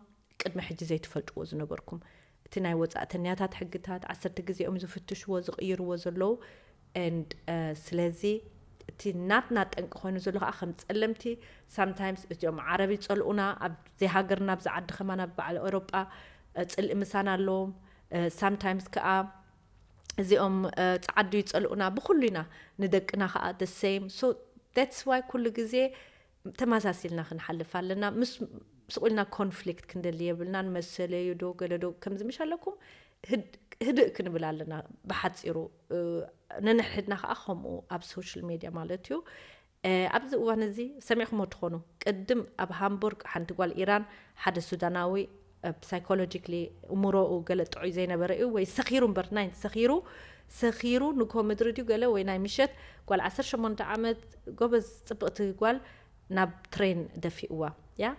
ቅድሚ ሕጂ ዘይትፈልጥዎ ዝነበርኩም እቲ ናይ ወፃእተኛታት ሕግታት ዓሰርተ ግዜኦም ዝፍትሽዎ ዝቕይርዎ ዘለዉ and ስለዚ እቲ ናትና ጠንቂ ኮይኑ ዘሎ ከዓ ከም ፀለምቲ sometimes እዚኦም ዓረብ ይፀልኡና ኣብ ዘይሃገርና ኣብዚ ዓዲ ከማን ኣብ በዓል ኤውሮጳ ፅልኢ ምሳና ኣለዎም sometimes ከዓ እዚኦም ፀዓዱ ይፀልኡና ብኩሉ ኢና ንደቅና ከዓ the same so that's why ኩሉ ግዜ ተመሳሲልና ክንሓልፍ ኣለና ምስ ስቕ ኢልና ኮንፍሊክት ክንደሊ የብልናን መሰለዩ ዶ ገለ ዶ ከምዚ ምሽ ኣለኩም ህድእ ክንብል ኣለና ብሓፂሩ ነንሕድና ከዓ ከምኡ ኣብ ሶሻል ሜድያ ማለት እዩ ኣብዚ እዋን እዚ ሰሚዕኩሞ ትኾኑ ቅድም ኣብ ሃምቡርግ ሓንቲ ጓል ኢራን ሓደ ሱዳናዊ psychologically እምሮኡ ገለ ጥዑይ ዘይነበረ እዩ ወይ ሰኺሩ እምበር ናይ ሰኺሩ ሰኺሩ ንግሆ ምድሪ ድዩ ገለ ወይ ናይ ምሸት ጓል ዓሰርተ ሸሞንተ ዓመት ጎበዝ ፅብቕቲ ጓል ናብ ትሬን ደፊእዋ ያ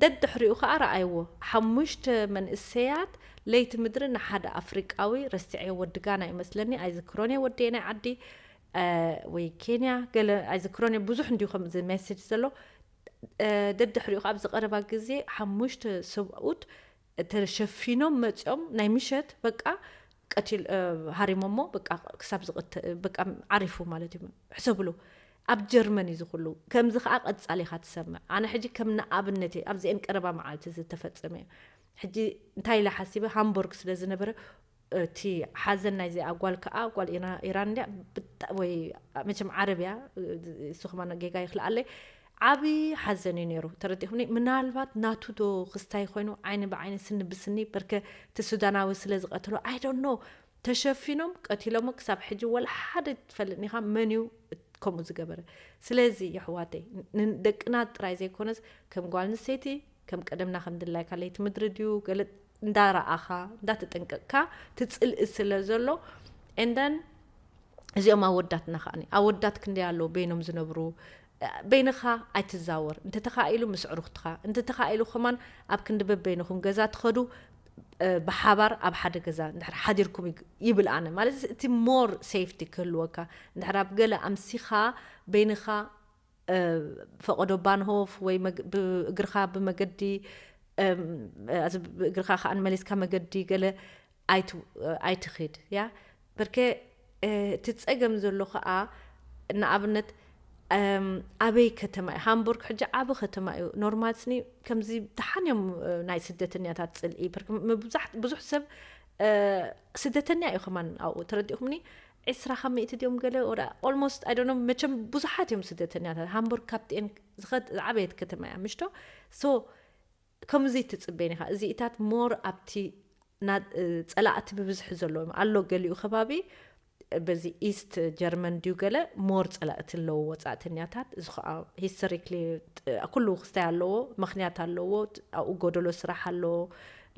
ደድሕሪኡ ከዓ ረኣይዎ ሓሙሽተ መንእሰያት ለይቲ ምድሪ ንሓደ ኣፍሪቃዊ ረሲዐዮ ወዲ ጋና ይመስለኒ ኣይዝክሮን እየ ወደየ ናይ ዓዲ ወይ ኬንያ ገለ ኣይዝክሮን እየ ብዙሕ እንዲዩ ከምዚ ሜሴጅ ዘሎ ደድሕሪኡ ካብ ዝቐረባ ግዜ ሓሙሽተ ሰብኡት ተሸፊኖም መፂኦም ናይ ምሸት በቃ ቀቲል ሃሪሞሞ በቃ ክሳብ ዝቕተ በቃ ዓሪፉ ማለት እዩ ሕሰብሉ ኣብ ጀርመን እዩ ዝኩሉ ከምዚ ከዓ ቀፃሊ ኢካ ትሰምዕ ኣነ ሕጂ ከም ንኣብነት እየ ኣብዚአን ቀረባ መዓልቲ ዝተፈፀመ እዩ ሕጂ እንታይ ኢለ ሓሲበ ሃምቦርግ ስለ ዝነበረ እቲ ሓዘን ናይዚኣ ጓል ከዓ ጓል ኢራን እንዲያ ወይ መቸም ዓረብያ እሱ ከማ ጌጋ ይክልኣለይ ዓብዪ ሓዘን እዩ ነይሩ ተረዲኹምኒ ምናልባት ናቱ ዶ ክስታይ ኮይኑ ዓይኒ ብዓይኒ ስኒ ብስኒ በርከ እቲ ሱዳናዊ ስለ ዝቀትሎ ኣይዶኖ ተሸፊኖም ቀቲሎሞ ክሳብ ሕጂ ወላ ሓደ ትፈልጥኒኻ መን እዩ ከምኡ ዝገበረ ስለዚ የሕዋተይ ንደቅና ጥራይ ዘይኮነስ ከም ጓል ንሰይቲ ከም ቀደምና ከም ድላይካ ለይቲ ምድሪ ድዩ ገለ እንዳረኣኻ እንዳተጠንቀቅካ ትፅልኢ ስለ ዘሎ and then እዚኦም ኣወዳትና ከዓኒ ኣወዳት ክንደይ ኣለዉ በይኖም ዝነብሩ በይንኻ ኣይትዛወር እንተተኻኢሉ ምስ ዕሩኽትኻ እንተተኻኢሉ ከማን ኣብ ክንዲ በበይንኹም ገዛ ትኸዱ ብሓባር ኣብ ሓደ ገዛ እንድሕር ሓዲርኩም ይብል ኣነ ማለት እቲ more safety ክህልወካ እንድሕር ኣብ ገለ ኣምሲኻ በይንኻ ፈቐዶ ባንሆፍ ወይ ብእግርኻ ብመገዲ ብእግርኻ ከዓ ንመሊስካ መገዲ ገለ ኣይትኽድ እያ። በርከ እቲ ፀገም ዘሎ ከዓ ንኣብነት ኣበይ ከተማ እዩ? ሃምቡርግ ሕጂ ዓብ ከተማ እዩ። ኖርማል ስኒ ከምዚ ደሓን እዮም ናይ ስደተኛታት ፅልኢ። ብዙሕ ሰብ ስደተኛ እዩ ከማን ኣብኡ፣ ተረዲእኩምኒ? ዕስራ ካብ ሚእቲ ድዮም ገለ ወደ ኦልሞስት ኣይ ዶንት ኖ። መቸም ብዙሓት እዮም ስደተኛታት። ሃምቡርግ ካብቲኤን ዝኸድ ዝዓበየት ከተማ እያ ምሽቶ። ሶ ከምዚ ትፅበይን ኢኻ። እዚኢታት ሞር ኣብቲ ጸላእቲ ብብዝሒ ዘለዎም ኣሎ። ገሊኡ ከባቢ በዚ ኢስት ጀርመን ድዩ ገለ ሞር ጸላእቲ ኣለዎ ወጻእተኛታት። እዚ ከዓ ሂስቶሪክሊ ኩሉ ክስታይ ኣለዎ፣ ምክንያት ኣለዎ። ኣብኡ ጎደሎ ስራሕ ኣለዎ፣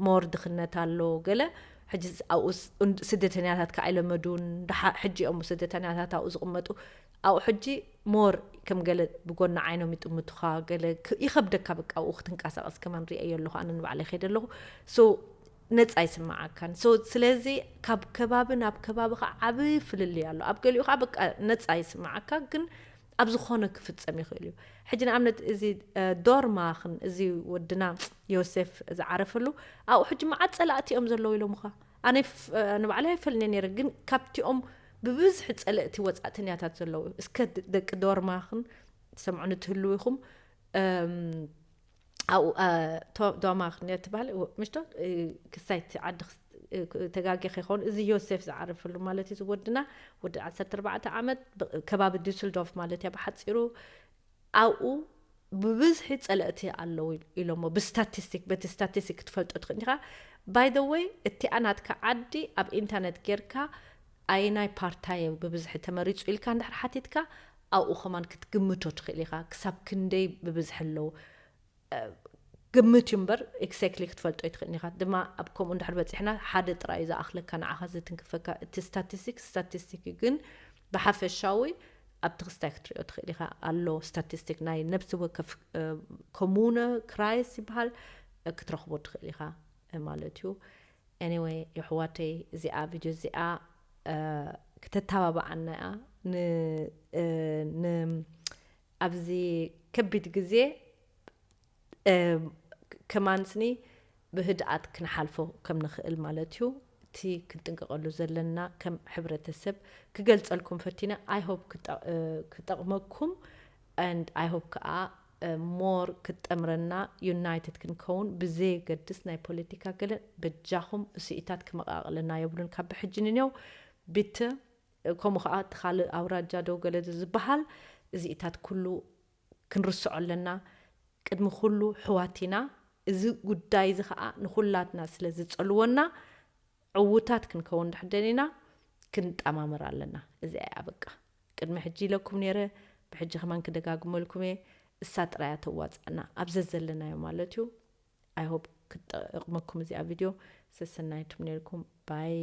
ሞር ድኽነት ኣለዎ ገለ። ሕጂ ኣብኡ ስደተኛታት ከዓ ኣይለመዱን። ሕጂ እዮም ስደተኛታት ኣብኡ ዝቕመጡ። ኣብኡ ሕጂ ሞር ከም ገለ ብጎኒ ዓይኖም ይጥምቱኻ፣ ገለ ይኸብደካ። በቃ ኣብኡ ክትንቀሳቐስ ከማን ሪአ ኣለኹ፣ ኣነ ንባዕለይ ከይደ ኣለኹ። ሶ ነፃ ይስምዓካን። ሶ ስለዚ ካብ ከባቢ ናብ ከባቢ ከዓ ዓብ ፍልልይ ኣሎ። ኣብ ገሊኡ ከዓ በቃ ነፃ ይስምዓካ፣ ግን ኣብ ዝኾነ ክፍፀም ይኽእል እዩ። ሕጂ ንኣብነት እዚ ዶርማኽን እዚ ወድና ዮሴፍ ዝዓረፈሉ ኣብኡ ሕጂ መዓት ፀላእቲ እዮም ዘለዉ ኢሎምኻ። ኣነ ንባዕለይ ኣይፈልኒ ነይረ፣ ግን ካብቲኦም ብብዝሒ ጸለእቲ ወጻእተኛታት ዘለዉ እስከ ደቂ ዶርማኽን ትሰምዑኒ ትህልዉ ኢኹም። ኣብኡ ዶማኽን እያ ትበሃል ምሽቶ? ክሳይ እቲ ዓዲ ተጋጊ ከይኸውን፣ እዚ ዮሴፍ ዝዓረፈሉ ማለት እዩ። ዝወድና ወዲ ዓሰርተ ኣርባዕተ ዓመት ከባቢ ዱስልዶርፍ ማለት እያ ብሓጺሩ። ኣብኡ ብብዝሒ ጸለእቲ ኣለዉ ኢሎሞ ብስታቲስቲክ፣ በቲ ስታቲስቲክ ክትፈልጦ ትኽእል ኢኻ። ባይ ዘ ወይ እቲኣ ናትካ ዓዲ ኣብ ኢንተርነት ጌርካ ኣየናይ ፓርታይ ብብዝሒ ተመሪጹ ኢልካ እንድሕር ሓቲትካ ኣብኡ ከማን ክትግምቶ ትኽእል ኢኻ። ክሳብ ክንደይ ብብዝሒ ኣለዉ ግምት እዩ እምበር ኤግዛክትሊ ክትፈልጦ ኣይትኽእልን ኢኻ። ድማ ኣብ ከምኡ እንድሕር በፂሕና ሓደ ጥራይ እዩ ዝኣኽለካ፣ ንዓኻ ዘትንክፈካ። እቲ ስታቲስቲክ ስታቲስቲክ እዩ፣ ግን ብሓፈሻዊ ኣብቲ ክስታይ ክትሪኦ ትኽእል ኢኻ። ኣሎ ስታቲስቲክ ናይ ነብሲ ወከፍ ኮሙነ ክራይስ ይበሃል፣ ክትረኽቦ ትኽእል ኢኻ ማለት እዩ። ኤኒወይ የሕዋተይ፣ እዚኣ ቪድዮ እዚኣ ክተተባብዓና እያ። ኣብዚ ከቢድ ግዜ ከማን ስኒ ብህድኣት ክንሓልፎ ከም ንኽእል ማለት እዩ። እቲ ክንጥንቀቐሉ ዘለና ከም ሕብረተሰብ ክገልጸልኩም ፈቲነ። ኣይ ሆፕ ክጠቕመኩም and ኣይ ሆፕ ከዓ ሞር ክትጠምረና፣ ዩናይትድ ክንከውን ብዘየገድስ ናይ ፖለቲካ ገለ በጃኹም እሱኢታት ክመቓቕለና የብሉን። ካብ ብሕጂ ንኔው ብት ከምኡ ከዓ እቲ ካልእ ኣውራጃ ደው ገለ ዝበሃል እዚኢታት ኩሉ ክንርስዖ ኣለና። ቅድሚ ኩሉ ሕዋት ኢና። እዚ ጉዳይ እዚ ከዓ ንኩላትና ስለ ዝጸልወና ዕዉታት ክንከውን ድሕር ደሊና ክንጠማመር ኣለና። እዚ ኣያ በቃ ቅድሚ ሕጂ ኢለኩም ነይረ፣ ብሕጂ ከማን ክደጋግመልኩም እየ። እሳ ጥራያ ተዋፅኣና ኣብ ዘዘለናዮ ማለት እዩ። ኣይ ሆፕ ክትጠቕመኩም እዚኣ ቪድዮ። ሰሰናይቱም ነርኩም ባይ